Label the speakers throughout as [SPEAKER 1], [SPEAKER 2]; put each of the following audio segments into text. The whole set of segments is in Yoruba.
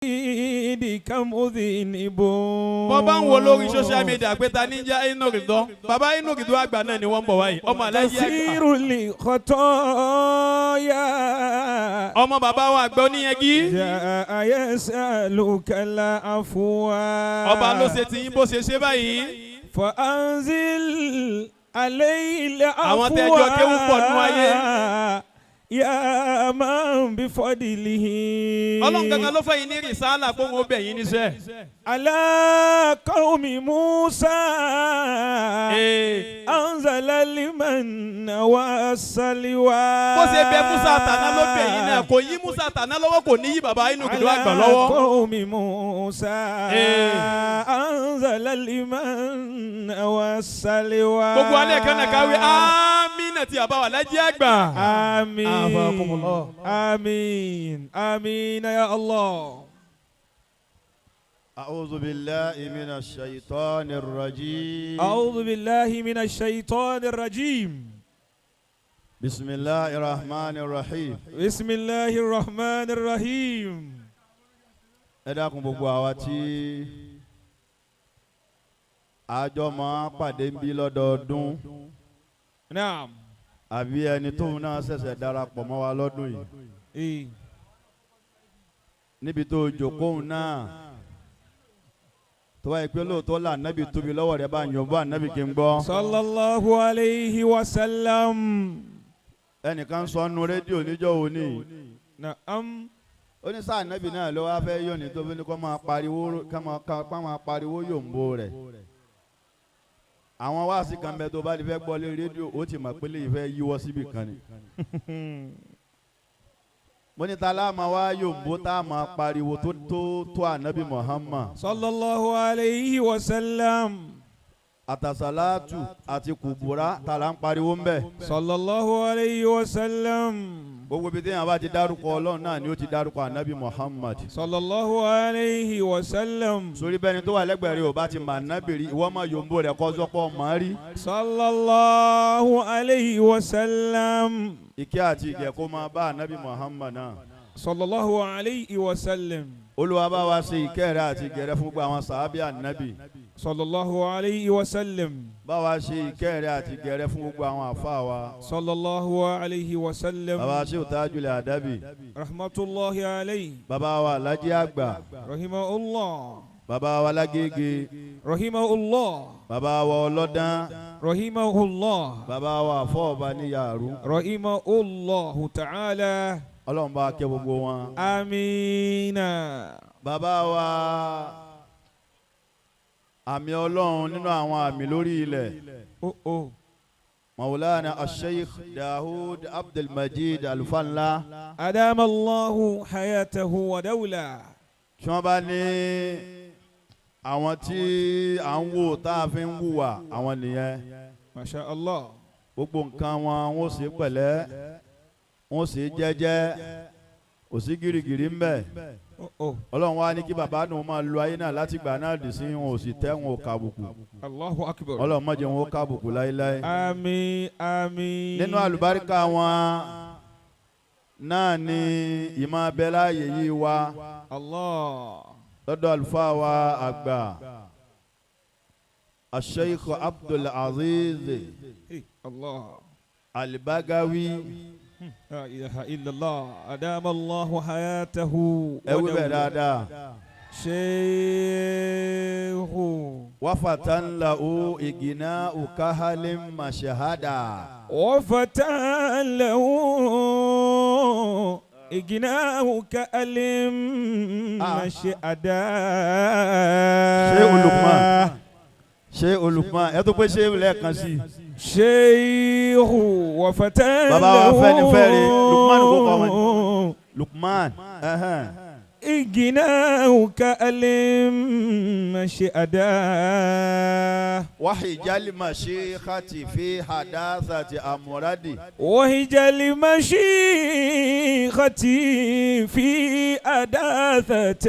[SPEAKER 1] المريد كمذنب.
[SPEAKER 2] Bọ́ bá ń wo lórí social media pé ta ní jẹ́ inú rìndọ́, bàbá inú rìndọ́ àgbà náà ni wọ́n ń bọ̀ wáyé, ọmọ alájí àgbà.
[SPEAKER 1] كثير الخطايا.
[SPEAKER 2] Ọmọ bàbá wa àgbà oníyanjú.
[SPEAKER 1] جاء يسألك العفو.
[SPEAKER 2] Ọba ló ṣe ti yín bó ṣe ṣe báyìí.
[SPEAKER 1] فأنزل عليه العفو.
[SPEAKER 2] Àwọn tẹ́jọ́ kéwú pọ̀ nínú ayé.
[SPEAKER 1] يا من بفضله.
[SPEAKER 2] Ọlọ́run gangan ló fẹ́ yín ní rìsálà pé òun ó bẹ̀ yín níṣẹ́.
[SPEAKER 1] على قوم موسى.
[SPEAKER 2] Ee.
[SPEAKER 1] أنزل المن والسلوى.
[SPEAKER 2] Bó ṣe bẹ Musa tàná ló bẹ̀ yín náà, kò yí Musa tàná lọ́wọ́, kò ní yí bàbá inú kìlọ̀ àgbà
[SPEAKER 1] على
[SPEAKER 2] lọ́wọ́.
[SPEAKER 1] قوم موسى.
[SPEAKER 2] Ee.
[SPEAKER 1] أنزل المن والسلوى.
[SPEAKER 2] Gbogbo alẹ́ kan náà káwé amínà tí àbá wà lájí àgbà.
[SPEAKER 1] آمين.
[SPEAKER 2] عافاكم الله.
[SPEAKER 1] آمين آمين يا الله.
[SPEAKER 3] أعوذ بالله من الشيطان الرجيم.
[SPEAKER 1] أعوذ بالله من الشيطان الرجيم.
[SPEAKER 3] بسم الله الرحمن الرحيم.
[SPEAKER 1] بسم الله الرحمن الرحيم.
[SPEAKER 3] Ẹ dákun, gbogbo àwa tí àjọ máa pàdé ń bí lọ́dọọdún
[SPEAKER 1] نعم
[SPEAKER 3] àbí ẹni tóun náà ṣẹ̀ṣẹ̀ darapọ̀ mọ́ wa lọ́dún yìí,
[SPEAKER 1] إيه.
[SPEAKER 3] níbi tó jókòó náà, tó wáyé pé lóòótọ́ là nábì tóbi lọ́wọ́ rẹ̀, bá yàn bá nábì kí n gbọ́.
[SPEAKER 1] صلى الله عليه وسلم.
[SPEAKER 3] Ẹnìkan sọ nu rédíò níjọ́ òní.
[SPEAKER 1] نعم
[SPEAKER 3] Ó ní sáà nábì náà ló wá fẹ́ yọ̀ ní tó fi ní kó máa pariwo, ká máa pariwo yòǹbo rẹ̀. Àwọn wáàsí kan bẹ tó bá ti fẹ́ gbọ́ lé rédíò, ó ti mọ̀ pé lè fẹ́ yíwọ́ síbì kan ni. Mo ní ta láàmà wá yòǹbó tá a máa pariwo tó tó tó ànábì Muhammad?
[SPEAKER 1] صلى الله عليه وسلم.
[SPEAKER 3] Àtàsálàtù àti kùbùrà tá là ń pariwo ń bẹ̀?
[SPEAKER 1] صلى الله عليه وسلم.
[SPEAKER 3] Gbogbo ibi téèyàn bá ti dárúkọ Ọlọ́run náà ni ó ti dárúkọ ànábì Muhammad.
[SPEAKER 1] صلى الله عليه وسلم.
[SPEAKER 3] Sórí bẹ́ni tó wà lẹ́gbẹ̀ẹ́ rẹ̀ ò bá ti mà nábì rí, ìwọ máa yòǹbó rẹ̀ kọ́ sọ́pọ̀ mọ́ rí.
[SPEAKER 1] صلى الله عليه وسلم.
[SPEAKER 3] Ìkẹ́ àti ìgẹ̀ kó máa bá ànábì Muhammad náà.
[SPEAKER 1] صلى الله عليه وسلم.
[SPEAKER 3] Olúwa, bá wa ṣe ìkẹ́ rẹ̀ àti ìgẹ̀ rẹ̀ fún gbogbo àwọn sàábì ànábì.
[SPEAKER 1] صلى الله عليه وسلم.
[SPEAKER 3] Bá wa ṣe ìkẹ́ rẹ̀ àti ìgẹ̀ rẹ̀ fún gbogbo àwọn àfa wa.
[SPEAKER 1] صلى الله عليه وسلم.
[SPEAKER 3] Bàbá Ṣéwù Tajul Adabi.
[SPEAKER 1] رحمة الله عليه.
[SPEAKER 3] Bàbá wa Alhaji àgbà.
[SPEAKER 1] رحمه الله.
[SPEAKER 3] Bàbá wa Lágége.
[SPEAKER 1] رحمه الله.
[SPEAKER 3] Bàbá wa Ọlọ́dán.
[SPEAKER 1] رحمه الله.
[SPEAKER 3] Bàbá wa Àfọ̀ọ́ba ní Yàrú.
[SPEAKER 1] رحمه الله تعالى.
[SPEAKER 3] Ọlọ́run bá kẹ́ gbogbo wọn.
[SPEAKER 1] آمين.
[SPEAKER 3] Bàbá wa àmì Ọlọ́run nínú àwọn àmì lórí ilẹ̀,
[SPEAKER 1] Oh, oh.
[SPEAKER 3] Maulana Asheikh Dawud Abdulmajid Alufanla.
[SPEAKER 1] أدام الله حياته ودولة.
[SPEAKER 3] Tí wọ́n bá ní àwọn tí à ń wò tá a fi ń wùwà, àwọn nìyẹn.
[SPEAKER 1] ما شاء الله.
[SPEAKER 3] Gbogbo nǹkan wọn, wọ́n sì pẹ̀lẹ́, wọ́n sì jẹ́jẹ́, kò sí gírígírí ń bẹ̀.
[SPEAKER 1] Oh, oh.
[SPEAKER 3] Ọlọ́run wá ní kí bàbá nù máa lo ayé náà láti gbà náà dì sí, wọn ò sì tẹ́, wọn ò kàbùkù.
[SPEAKER 1] الله أكبر.
[SPEAKER 3] Ọlọ́run má jẹ́ wọn ó kàbùkù láéláé.
[SPEAKER 1] آمين آمين.
[SPEAKER 3] Nínú àlùbáríkà wọn náà ni ìmọ̀ abẹ́ láàyè yìí wá
[SPEAKER 1] الله.
[SPEAKER 3] lọ́dọ̀ àlùfáà wa àgbà Asheikh Abdul Aziz
[SPEAKER 1] Hey, الله.
[SPEAKER 3] Alibagawi.
[SPEAKER 1] لا إله إلا الله، أدام الله حياته.
[SPEAKER 3] Ẹ wí bẹ́ẹ̀
[SPEAKER 1] ودولة.
[SPEAKER 3] dáadáa.
[SPEAKER 1] شيخ.
[SPEAKER 3] وفتى له إغناء كهل مشهدا.
[SPEAKER 1] وفتى له إغناء كألم مشهدا.
[SPEAKER 3] Ṣé Olùkman, ṣé Olùkman, ẹ tó pé ṣé lẹ́ẹ̀kan sí i.
[SPEAKER 1] شيخ وفتى.
[SPEAKER 3] Bàbá wa Afẹ́nifẹ́re, Lukman kò kọ́ wọn. Lukman ẹhẹ́n.
[SPEAKER 1] إغناء كألم مشهدا.
[SPEAKER 3] وحج المشيخة في حداثة أمرد.
[SPEAKER 1] وهج المشيخة في أداثة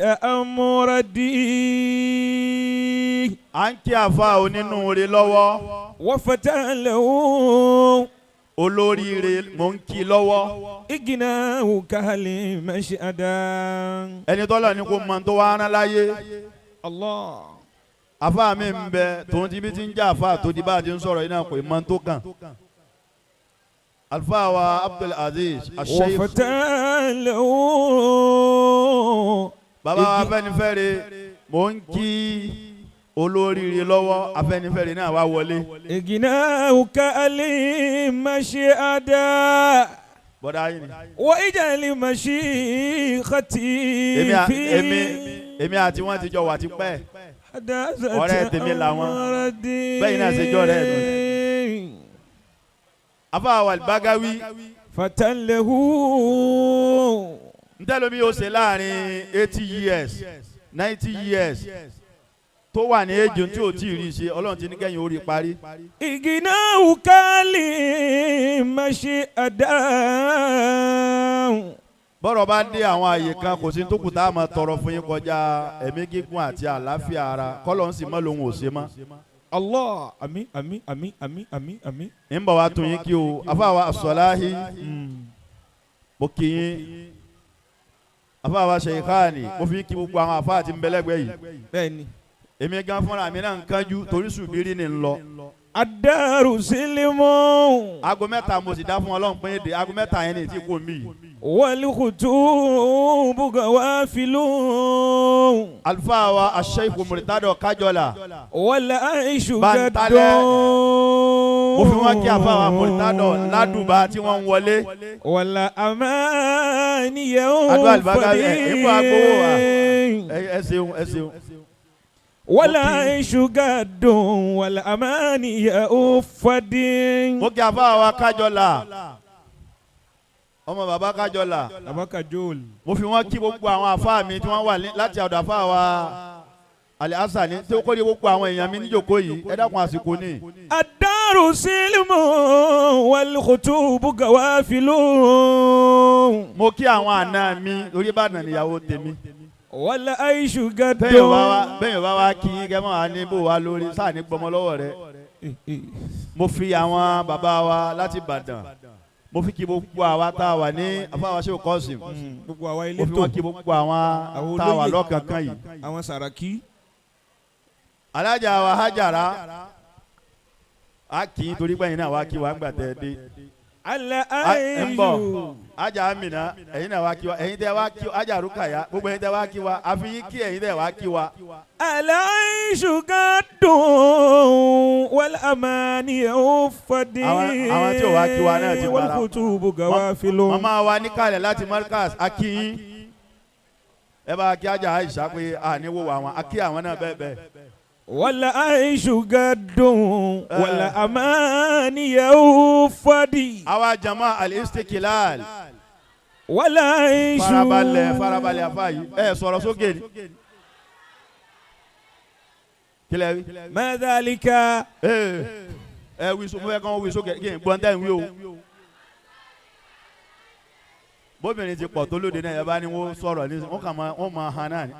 [SPEAKER 1] أمردي.
[SPEAKER 3] À ń kí àfa onínúure lọ́wọ́.
[SPEAKER 1] وفتى له.
[SPEAKER 3] Olóríire mò ń kí lọ́wọ́.
[SPEAKER 1] Igina ukali mashada.
[SPEAKER 3] Ẹni tọ́lọ̀ ni kò mọ tó wá rán láyé.
[SPEAKER 1] Allah.
[SPEAKER 3] Àfáà mi ń bẹ tòun ti bí ti ń jẹ́ àfáà tó di bá a ti ń sọ̀rọ̀ yìí náà kò mọ tó kàn. Àlùfáà wa Abdul Aziz Asheikh.
[SPEAKER 1] Wafatalahu.
[SPEAKER 3] Bàbá wa Afẹ́nifẹ́re mò ń kí olóríire lọ́wọ́ Afẹ́nifẹ́re náà wá wọlé.
[SPEAKER 1] Igina ukali mashada.
[SPEAKER 3] Bọ́dá yìí ni.
[SPEAKER 1] Wa ijali mashikhati fi.
[SPEAKER 3] Èmi àti wọn ti jọ wà tipẹ́. Ọ̀rẹ́ tèmi làwọn. Bẹ́ẹ̀ náà ṣe jọ́ ọ̀rẹ́ mi. Àfáà wa Al-Bagawi.
[SPEAKER 1] Fatallahu.
[SPEAKER 3] Ntẹ́lómi yóò ṣe láàrin 80 years 90 years tó wà ní ejò tí ò tí ì rí ṣe Ọlọ́run ti ní kẹ́yìn orí parí.
[SPEAKER 1] Igina ukali mashada.
[SPEAKER 3] Bọ́rọ̀ bá dé àwọn àyè kan kò sí tó kù tá a máa tọrọ fún yín kọjá ẹ̀mí gígùn àti àlàáfíà ara kọ́lọ́ ń sì mọ́ lòun ò ṣe mọ́.
[SPEAKER 1] Allah àmín àmín àmín àmín àmín àmín.
[SPEAKER 3] Ń bọ̀ wá tún yín kí o àfáà wa As-Salahi mo kí yín àfáà wa Sheikhani mo fi kí gbogbo àwọn àfáà tí ń bẹ lẹ́gbẹ̀ẹ́ yìí.
[SPEAKER 1] Bẹ́ẹ̀ni.
[SPEAKER 3] Èmi gan fúnra mi náà ń kánjú torí ṣùbírí ni ń lọ.
[SPEAKER 1] Adaru silimu.
[SPEAKER 3] Aago 3 mo sì dá fún Ọlọ́run pé èdè aago 3 yẹn ni tí kò mí.
[SPEAKER 1] Wal khutubu gawafilu.
[SPEAKER 3] Àlùfáà wa Asheikh Murtado Kájọlá.
[SPEAKER 1] Wal aishu
[SPEAKER 3] Bàǹtálẹ̀.
[SPEAKER 1] gadun.
[SPEAKER 3] Mo fi wọ́n kí àfáà wa Murtado ládùbà tí wọ́n ń wọlé.
[SPEAKER 1] Wal amaniyan
[SPEAKER 3] Àdúrà Al-Bagawi ẹ̀ ń bọ̀ agbowó wa. Ẹ ṣeun ẹ ṣeun.
[SPEAKER 1] Wal aishu gadun wal amaniyan fadin.
[SPEAKER 3] Mo kí àfáà wa Kájọlá. Ọmọ bàbá Kájọlá.
[SPEAKER 1] Bàbá Kajol.
[SPEAKER 3] Mo fi wọ́n kí gbogbo àwọn àfáà mi tí wọ́n wà láti ọ̀dọ̀ àfáà wa Al-Hasani tí ó kó ní gbogbo àwọn èèyàn mi níjòkó yìí ẹ dákun àsìkò ní.
[SPEAKER 1] Adaru silimu wal khutubu gawafilu.
[SPEAKER 3] Mo kí àwọn àna mi lórí Ìbàdàn níyàwó tèmi.
[SPEAKER 1] Wal aishu gadun.
[SPEAKER 3] Bẹ́ẹ̀ bá wá kí yín kẹ́mọ́ wa ní bò wá lórí sáà ní gbọmọ lọ́wọ́ rẹ. Mo fi àwọn bàbá wa láti Ìbàdàn mo fi kí gbogbo àwa tá a wà ní àfáà wa Sheikh Qasim.
[SPEAKER 1] Gbogbo àwa
[SPEAKER 3] Mo fi
[SPEAKER 1] elétò.
[SPEAKER 3] wọ́n kí gbogbo àwọn tá a wà lọ́kànkan yìí.
[SPEAKER 1] Àwọn Sàràkí.
[SPEAKER 3] Alájà wa Hajara a kì í torí pé ẹ̀yin náà wá kí wa ń gbà tẹ́ ẹ dé.
[SPEAKER 1] Ala
[SPEAKER 3] Ẹ ń bọ̀
[SPEAKER 1] aishu.
[SPEAKER 3] Aja Amina ẹ̀yin náà wá kí wa ẹ̀yin tẹ́ wá kí wa Aja Rukaya gbogbo ẹ̀yin tẹ́ wá kí wa àfi yín kí ẹ̀yin tẹ́ wá kí wa.
[SPEAKER 1] Ala aishu gadun wal amaniyan fadin.
[SPEAKER 3] Àwọn tí ò wá kí wa náà ti
[SPEAKER 1] Wal
[SPEAKER 3] bára.
[SPEAKER 1] khutubu gawafilu.
[SPEAKER 3] Màmá wa níkàlẹ̀ láti Markaz akíyín ẹ bá kí Aja Aisha pé àní wo àwọn akí àwọn náà bẹ́ẹ̀ bẹ́ẹ̀.
[SPEAKER 1] Wal aishu gadun wal amaniyan fadin.
[SPEAKER 3] Àwa jama al-Istiqlal.
[SPEAKER 1] Wal aishu.
[SPEAKER 3] Farabalẹ̀ farabalẹ̀ afa yìí ẹ sọ̀rọ̀ sókè ni. Kílẹ̀ wí.
[SPEAKER 1] Ma dhalika.
[SPEAKER 3] Ẹ wí so mo fẹ́ kàn wí sókè kí n gbọ́n tẹ́ ń wí o. Bóbìnrin ti pọ̀ tó lóde náà yẹ bá ní wọ́n sọ̀rọ̀ ní wọ́n kàn máa wọ́n máa han náà ni.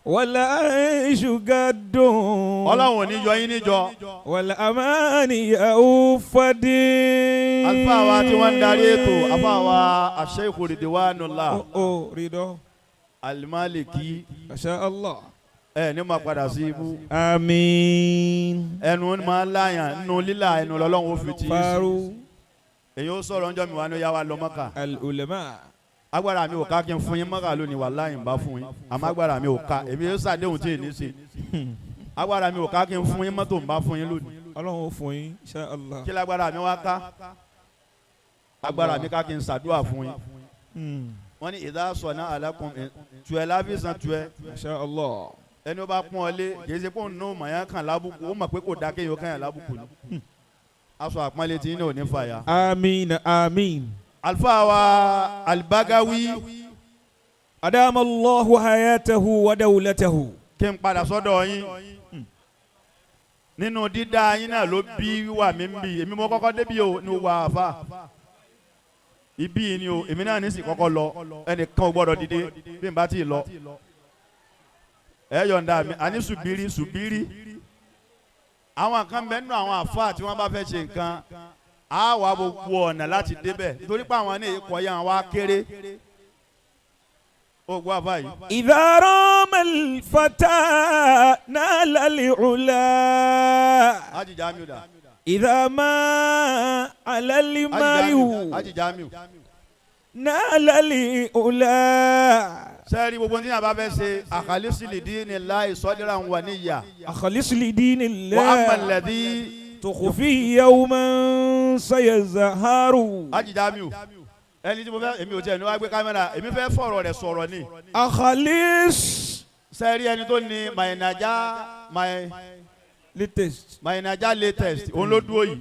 [SPEAKER 1] Wal aishu gadun.
[SPEAKER 3] Ọlọ́run ò ní yọ yín níjọ.
[SPEAKER 1] Wal amaniyan fadin.
[SPEAKER 3] Àlùfáà wa tí wọ́n ń darí ètò àfáà wa Sheikh Ridwanullah
[SPEAKER 1] Oh, Ridọ.
[SPEAKER 3] Al-Maliki
[SPEAKER 1] Masha Allah.
[SPEAKER 3] ẹ ní ma padà sí ibú.
[SPEAKER 1] Àmín.
[SPEAKER 3] Ẹnu máa láyàn nínú lílà ẹnu lọ́lọ́run ó fi ti yín sí.
[SPEAKER 1] Faru
[SPEAKER 3] Èyí ó sọ̀rọ̀ ńjọ́ mi wá ní ó yá wa lọ Mọ́kà.
[SPEAKER 1] al-ulama.
[SPEAKER 3] Agbára mi ò ká kí n fún yín Mọ́kà lónìí wàláhì ń bá fún yín àmọ́ agbára mi ò ká èmi yóò ṣàdéhùn tí ì ní ṣe. Agbára mi ò ká kí n fún yín mọ́tò ń bá fún yín lónìí.
[SPEAKER 1] Ọlọ́run ó fún yín, insha Allah.
[SPEAKER 3] Kí lágbára mi wá ká? Agbára mi ká kí n ṣàdúrà fún yín. Wọ́n ní ìdá sọ̀nà alákùn tuẹ̀ láfíìsàn tuẹ̀.
[SPEAKER 1] Masha Allah.
[SPEAKER 3] Ẹni ó bá pọ́n ọ lé kì í ṣe pé òun náà mọ̀ yẹn kàn lábùkù ó mọ̀ pé kò dá kéèyàn kàn yàn lábùkù ni. Aṣọ àpọ́nlé tí yín náà ò ní fàya.
[SPEAKER 1] Àmín àmín.
[SPEAKER 3] Àlùfáà wa Al-Bagawi.
[SPEAKER 1] Adama Allahu hayatahu wa dawlatahu.
[SPEAKER 3] Kí n padà sọ́dọ̀ yín. Nínú dídá yín náà ló bí wíwà mí ń bì. Èmi mo kọ́kọ́ débi o ní wà àfa. Ibí ni o, èmi náà ní sì kọ́kọ́ lọ. Ẹnìkan ò gbọ́dọ̀ dìde bí n bá ti lọ. Ẹ yọ̀ǹda mi, àní ṣùbírí ṣùbírí. Àwọn kan bẹ nínú àwọn àfáà tí wọ́n bá fẹ́ ṣe nǹkan, á wà gbogbo ọ̀nà láti débẹ̀, nítorí pé àwọn ní ikọ̀ yẹn wá kéré. Ó gbọ́ àfáà yìí.
[SPEAKER 1] إذا رام الفتى نال العلا.
[SPEAKER 3] Haji Jamiu dà?
[SPEAKER 1] إذا ما على
[SPEAKER 3] Haji Jamiu.
[SPEAKER 1] المرء
[SPEAKER 3] Haji Jamiu.
[SPEAKER 1] نال العلا.
[SPEAKER 3] Sẹ́ẹ̀rì, gbogbo ní àbá fẹ́ ṣe, أخلص لدين الله صدرا ونية.
[SPEAKER 1] أخلص لدين
[SPEAKER 3] وأما
[SPEAKER 1] الله
[SPEAKER 3] الذي
[SPEAKER 1] تخفي يوما سيظهر.
[SPEAKER 3] Haji Jamiu, ẹni tí mo fẹ́, èmi ò tiẹ̀ ní wá gbé kámẹ́rà, èmi fẹ́ fọ̀rọ̀ rẹ̀ sọ̀rọ̀ ni.
[SPEAKER 1] أخلص
[SPEAKER 3] Sẹ́ẹ̀rì, ẹni tó ní My Naija My
[SPEAKER 1] latest.
[SPEAKER 3] My Naija latest, òun ló dúró yìí.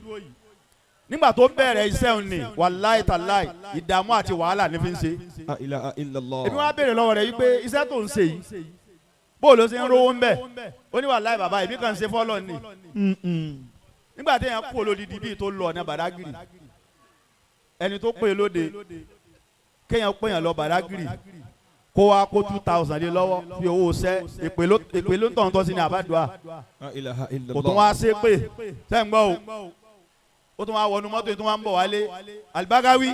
[SPEAKER 3] Nígbà tó bẹ̀rẹ̀ iṣẹ́ òun ni, wàláì tàláì, ìdààmú àti wàhálà ní fi ń ṣe.
[SPEAKER 1] لا إله إلا الله.
[SPEAKER 3] Èmi wá béèrè lọ́wọ́ rẹ̀ yìí pé iṣẹ́ tó ń ṣe yìí, bó ló ṣe ń rówó ń bẹ̀? Ó ní, wàláì bàbá, èmi kàn ń ṣe fọ́lọ́ ni. Nígbà téèyàn kú olódìdí bíi tó lọ ọ̀nà Bàdágìrì, ẹni tó pè lóde, kéèyàn pèèyàn lọ Bàdágìrì, kó wá kó 2,000 lé lọ́wọ́ fi owó sẹ́, èpè ló ń tọ̀ ń tọ́ sí ní àbádùá.
[SPEAKER 1] لا إله إلا
[SPEAKER 3] Kò tún
[SPEAKER 1] الله.
[SPEAKER 3] wá ṣe pé sẹ́ ń gbọ́ o, ó tún wá wọnú mọ́tò yìí, tún wá ń bọ̀ wálé. Alibagawi,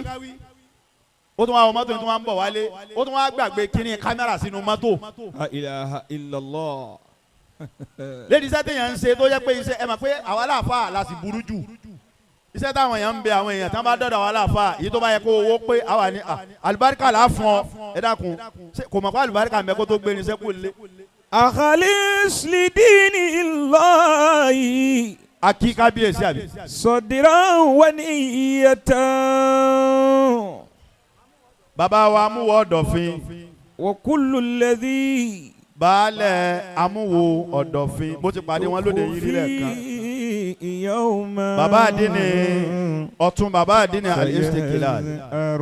[SPEAKER 3] ó tún wá wọ mọ́tò yìí, tún wá ń bọ̀ wálé, ó tún wá gbàgbé kíní kámẹ́rà sínú mọ́tò.
[SPEAKER 1] لا إله إلا الله.
[SPEAKER 3] Lédi iṣẹ́ téèyàn ń ṣe tó yẹ pé iṣẹ́, ẹ mọ̀ pé àwa aláàfáà la sì burú jù. Iṣẹ́ táwọn èèyàn ń bẹ, àwọn èèyàn tí wọ́n bá dọ̀dọ̀ àwọn aláàfáà yìí, tó bá yẹ kó owó pé àwa ní à àlùbáríkà là á fún ọ. Ẹ dákun, ṣé kò mọ̀ pé àlùbáríkà ń bẹ kó tó gbé irinṣẹ́ kó lé?
[SPEAKER 1] أخلص لدين الله
[SPEAKER 3] Akí kábíyèsí àbí?
[SPEAKER 1] صدرا ونية.
[SPEAKER 3] Bàbá wa Amúwọ̀ Ọ̀dọ̀fin.
[SPEAKER 1] وكل الذي
[SPEAKER 3] Baálẹ̀ Amúwò Ọ̀dọ̀fin, bó ti pàdé wọn lóde yìí rí lẹ́ẹ̀kan.
[SPEAKER 1] في يوما
[SPEAKER 3] Bàbá àdínní ọ̀tún, bàbá àdínní Al-Istiqlal.
[SPEAKER 1] سيظهر.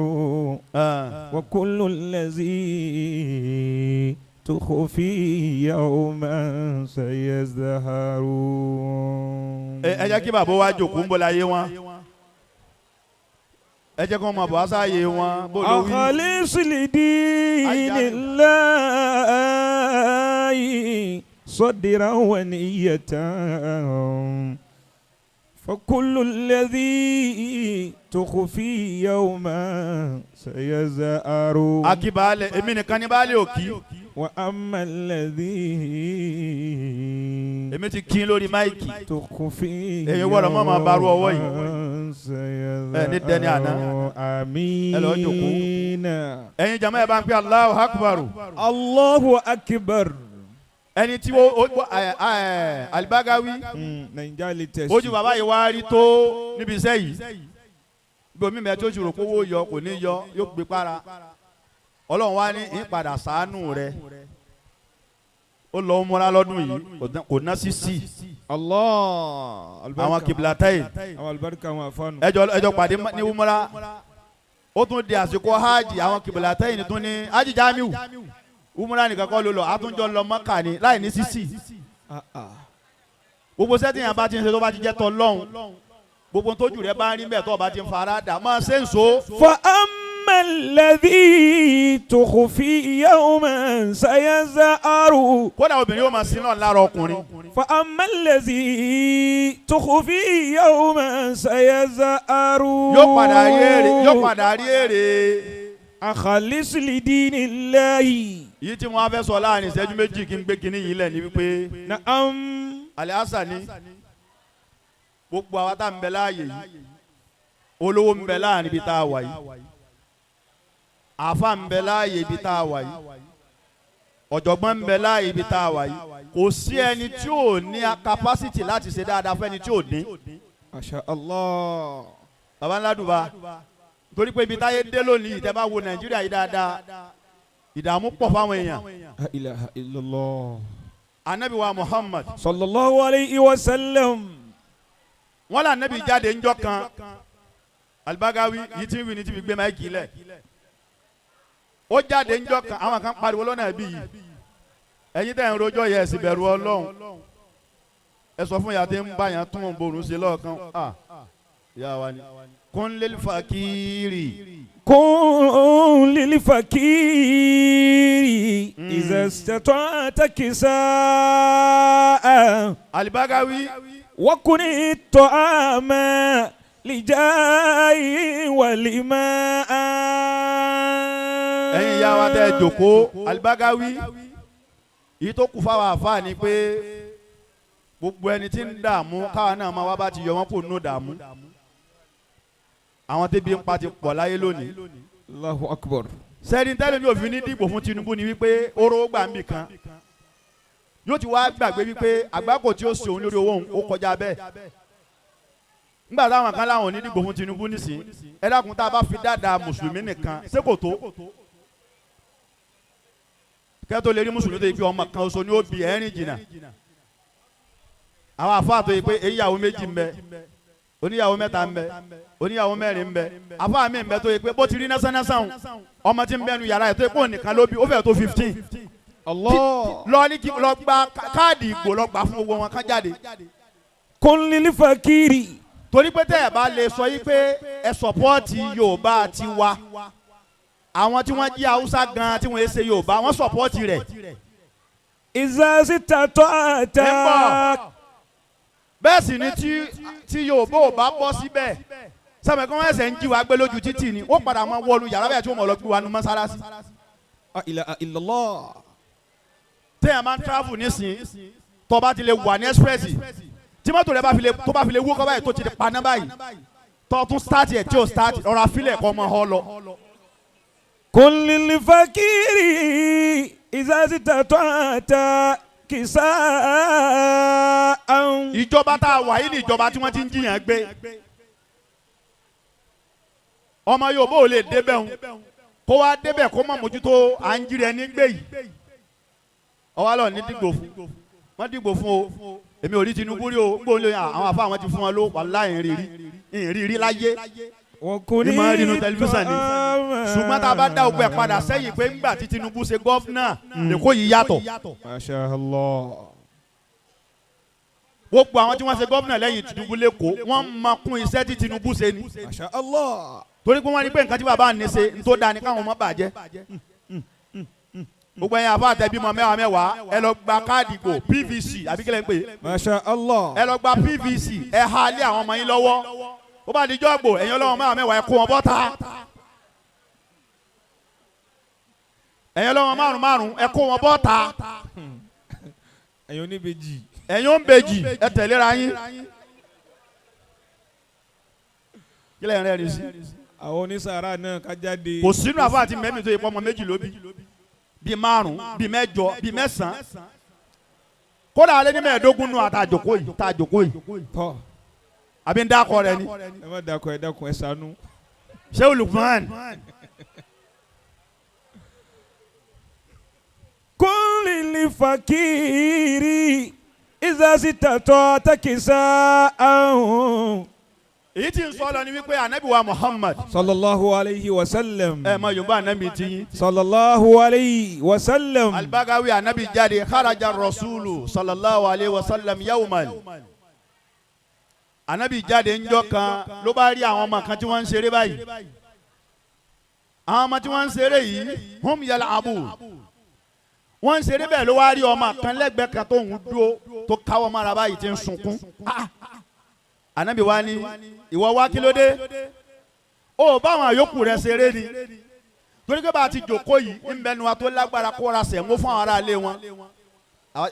[SPEAKER 1] وكل الذي تخفي يوما سيظهر.
[SPEAKER 3] Ẹ jẹ́ kí bàbá wa jòkó, ń bọ̀ láyé wọn. Ẹ jẹ́ kí wọ́n máa bọ̀ wá sáàyè wọn, bó ló wí.
[SPEAKER 1] أخلص لدين الله صدرا ونية، فكل الذي تخفي يوما سيظهر.
[SPEAKER 3] Akí baálẹ̀, èmi nìkan ní baálẹ̀ òkì.
[SPEAKER 1] وأما الذي
[SPEAKER 3] Èmi ti kí lórí mic.
[SPEAKER 1] تخفي
[SPEAKER 3] Èyí gbọ́dọ̀ mọ́ máa barú ọwọ́ yìí.
[SPEAKER 1] يوما
[SPEAKER 3] Ẹ ní dẹni àná.
[SPEAKER 1] آمين.
[SPEAKER 3] Ẹ lọ jókòó. Ẹ̀yin jama, ẹ bá ń pè Allahu Akbar.
[SPEAKER 1] الله أكبر.
[SPEAKER 3] Ẹni tí ó ẹ ẹ Alibagawi,
[SPEAKER 1] Naija latest.
[SPEAKER 3] ojú bàbá yìí wá rí tó níbi iṣẹ́ yìí, bí omi mẹ́ tó ṣòro kówó yọ, kò ní yọ, yóò gbé para. Ọlọ́run wá ní ìpadà sàánú rẹ̀, ó lọ múra lọ́dún yìí, kò ná sí sí.
[SPEAKER 1] Allah.
[SPEAKER 3] Àwọn kìbìlátàyè.
[SPEAKER 1] Àwọn alibarika, àwọn afánu.
[SPEAKER 3] Ẹjọ ẹjọ pàdé ní umra, ó tún di àsìkò hajj, àwọn kìbìlátàyè tún ní hajj. Jamiu, umra nìkan kọ́ ló lọ, àtúnjọ lọ Mọ́kà ní láì ní sísì. Gbogbo sẹ́tì yẹn bá ti ń ṣe, tó bá ti jẹ́ tọ́ lọ́hùn, gbogbo tójú rẹ bá ń rí bẹ́ẹ̀, tó o bá ti ń fara dà, máa ṣe ń so.
[SPEAKER 1] فأما الذي تخفي يوما سيظهر.
[SPEAKER 3] Kódà obìnrin yóò máa sin náà lára ọkùnrin.
[SPEAKER 1] فأما الذي تخفي يوما سيظهر.
[SPEAKER 3] Yóò padà rí èrè, yóò padà rí èrè.
[SPEAKER 1] أخلص لدين الله.
[SPEAKER 3] Yìí tí wọ́n á fẹ́ sọ láàrin ìṣẹ́jú 2 kí n gbé kinní yìí lẹ̀ ní wípé
[SPEAKER 1] نعم.
[SPEAKER 3] Alihasani, gbogbo àwa tá à ń bẹ láàyè yìí, olówó ń bẹ láàrin ibi tá a wà yìí, àfa ń bẹ láàyè ibi tá a wà yìí, ọ̀jọ̀gbọ́n ń bẹ láàyè ibi tá a wà yìí, kò sí ẹni tí ò ní capacity láti ṣe dáadáa fẹ́ni tí ò ní.
[SPEAKER 1] ما شاء الله.
[SPEAKER 3] Baba ńlá dùbà, torí pé ibi táyé dé lónìí, tẹ́ bá wo Nàìjíríà yìí dáadáa, ìdààmú pọ̀ fáwọn èèyàn.
[SPEAKER 1] لا إله إلا الله.
[SPEAKER 3] Anabi wa Muhammad
[SPEAKER 1] صلى الله عليه وسلم.
[SPEAKER 3] Wọn là anabi jáde ńjọ́ kan. Alibagawi yìí tí ń wí ni tí fi gbé mic lẹ̀, ó jáde ńjọ́ kan, àwọn kan pariwo lọ́nà ẹbí yìí, ẹ̀yin tẹ́ ń rojọ́ yẹ, ẹ̀sìn bẹ̀rù Ọlọ́run. Ẹ sọ fún ìyá tí ń bá yàn tún borun ṣe lọ́ọ̀kan. Ah, ìyá wa ni كن للفقير.
[SPEAKER 1] كن للفقير إذا استطعت كساء.
[SPEAKER 3] Alibagawi,
[SPEAKER 1] وكن الطعام لجاي ولماء.
[SPEAKER 3] Ẹ̀yin ìyá wa tẹ́ ẹ jòkó, Alibagawi, èyí tó kù fáwọn àfáà ni pé gbogbo ẹni tí ń dààmú, káwa náà máa wá bá ti yọ wọn kò nù dààmú. Àwọn tẹ́bi ń pa ti pọ̀ láyé lónìí.
[SPEAKER 1] Allahu akbar.
[SPEAKER 3] Sẹ́ni tẹ́lẹ̀ mi ò fi ní dìbò fún Tinubu ni wípé oró gbà ń bì kan, yóò ti wá gbàgbé wípé àgbákò tí ó ṣe òun lórí owó òun ó kọjá bẹ́ẹ̀. Nígbà táwọn kan láwọn ò ní dìbò fún Tinubu nísìn, ẹ dákun, tá a bá fi dáadáa mùsùlùmí nìkan, ṣé kò tó kẹ́tọ́ lè rí mùsùlùmí tó yẹ pé ọmọ kan oṣù ni ó bí ẹ̀rín jìnnà? Àwọn àfáà tó yẹ pé èyíyàwó méjì ń bẹ, oníyàwó mẹ́ta ń bẹ, oníyàwó mẹ́rin ń bẹ, àfáà mi ń bẹ tó yẹ pé bó ti rí násánásán, ọmọ tí ń bẹnu yàrá ẹ̀ tó yẹ pé òun nìkan ló bí, ó fẹ́ tó 15.
[SPEAKER 1] Allah.
[SPEAKER 3] Lọ ní kí lọ gba káàdì ìgbò, lọ gbà fún gbogbo wọn kán jáde.
[SPEAKER 1] كن للفقير.
[SPEAKER 3] Torí pé tẹ́ ẹ̀ bá lè sọ yí pé ẹ support Yorùbá ti wa, àwọn tí wọ́n jí Haúsá gan tí wọ́n ṣe Yorùbá, wọ́n support rẹ̀.
[SPEAKER 1] إذا استطعت.
[SPEAKER 3] Ẹ ń bọ̀. Bẹ́ẹ̀ sì ni tí Yorùbá ò bá bọ́ síbẹ̀, sẹ́mi kí wọ́n ẹsẹ̀ ń jí wa gbé lójú títì ni, wọ́n padà máa wọlú yàrá bẹ́ẹ̀ tí wọ́n mọ̀ lọ gbé wa nu mọ́sálásí.
[SPEAKER 1] La ilaha illallah.
[SPEAKER 3] Téèyàn máa ń travel nísìnyí, tó bá ti lè wà ní express, tí mọ́tò rẹ bá fi lè tó bá fi lè wó kọ́ báyìí, tó ti lè paná báyìí, tó tún start ẹ̀ tí ò start, ọ̀rọ̀ àfilẹ̀ kọ́ mọ́ ọ lọ.
[SPEAKER 1] كن للفقير إذا استطعت كساء.
[SPEAKER 3] Ìjọba tá a wà yìí ni ìjọba tí wọ́n ti ń jiyàn gbé. Ọmọ Yorùbá ò lè débẹ̀ ń kó wá débẹ̀ kó má mójútó à ń jí rẹ ní gbé yìí. Ọwọ́ lọ ní dìgbò fún wọ́n, dìgbò fún o. Èmi ò rí Tinubu rí o. Gbóhùn lóyún àwọn àfa, àwọn ti fún wọn ló wàláhì ìrìn rírí láyé.
[SPEAKER 1] وكن
[SPEAKER 3] Ní máa ń rí inú tẹlifíṣàn ni. Ṣùgbọ́n tá a bá dá ogun ẹ̀ padà sẹ́yìn pé ńgbà tí Tinubu ṣe governor, Èkó yìí yàtọ̀.
[SPEAKER 1] Masha Allah.
[SPEAKER 3] Gbogbo àwọn tí wọ́n ṣe governor lẹ́yìn Tinubu lẹ́kọ̀ọ́, wọ́n máa kún iṣẹ́ tí Tinubu ṣe ni.
[SPEAKER 1] Masha Allah.
[SPEAKER 3] Torí pé wọ́n rí pé nǹkan tí bàbá ní ṣe ń tó dáa ní káwọn ọmọ bàjẹ́. Gbogbo ẹ̀yin àfa àtẹ̀bímọ mẹ́wàá mẹ́wàá, ẹ lọ gba káàdì ìgbò PVC, àbí kílẹ̀ ń pè é?
[SPEAKER 1] Masha Allah.
[SPEAKER 3] Ẹ lọ gba PVC, ẹ ha lé àwọn ọmọ yín lọ́wọ́. Ó bá dijọ́ gbò, ẹ̀yin ọlọ́wọ́ mẹ́wàá mẹ́wàá, ẹ kó wọn bọ́ta. Ẹ̀yin ọlọ́wọ́ márùn márùn, ẹ kó wọn bọ́ta.
[SPEAKER 1] Ẹ̀yin oníbejì.
[SPEAKER 3] Ẹ̀yin ó ń bejì, ẹ tẹ̀léra yín. Kílẹ̀ ń rẹ́rìn sí?
[SPEAKER 1] Àwọn onísàárà náà ká jáde.
[SPEAKER 3] Kò sínú àfa àti mẹ́mí tó yẹ pé ọmọ méjì ló bí, bíi márùn, bíi mẹ́jọ, bíi mẹ́sàn-án, kódà alẹ́ ní 15 nù àtàjòkó yìí tàjòkó yìí.
[SPEAKER 1] Tọ́.
[SPEAKER 3] Àbí ń dákọ rẹ ni?
[SPEAKER 1] Ẹ má dákun, ẹ dákun, ẹ ṣàánú.
[SPEAKER 3] Ṣé Lukman.
[SPEAKER 1] كن للفقير إذا استطعت كساء.
[SPEAKER 3] Èyí tí ń sọ lọ ni wípé anabi wa Muhammad,
[SPEAKER 1] صلى الله عليه وسلم.
[SPEAKER 3] ẹ mọ Yorùbá anabi ti yín.
[SPEAKER 1] صلى الله عليه وسلم.
[SPEAKER 3] Albagawi, anabi jáde, kharaja rasulu sallallahu alayhi wa sallam yawman, anabi jáde ńjọ́ kan, ló bá rí àwọn ọmọ kan tí wọ́n ń ṣeré báyìí. Àwọn ọmọ tí wọ́n ń ṣeré yìí, hum yal'abu, wọ́n ń ṣeré bẹ́ẹ̀, ló wá rí ọmọ kan lẹ́gbẹ̀ẹ́ kan tó ń dúró, tó káwọ́ mára báyìí, tí ń sunkún. Ah! Anabi wa ni, ìwọ wá, kí ló dé? Ó báwọn àyókù rẹ̀ ṣeré ni? Torí pé bá a ti jòkó yìí, ń bẹnu wa tó lágbára kó ra sẹ̀mó fún àwọn aráalé wọn.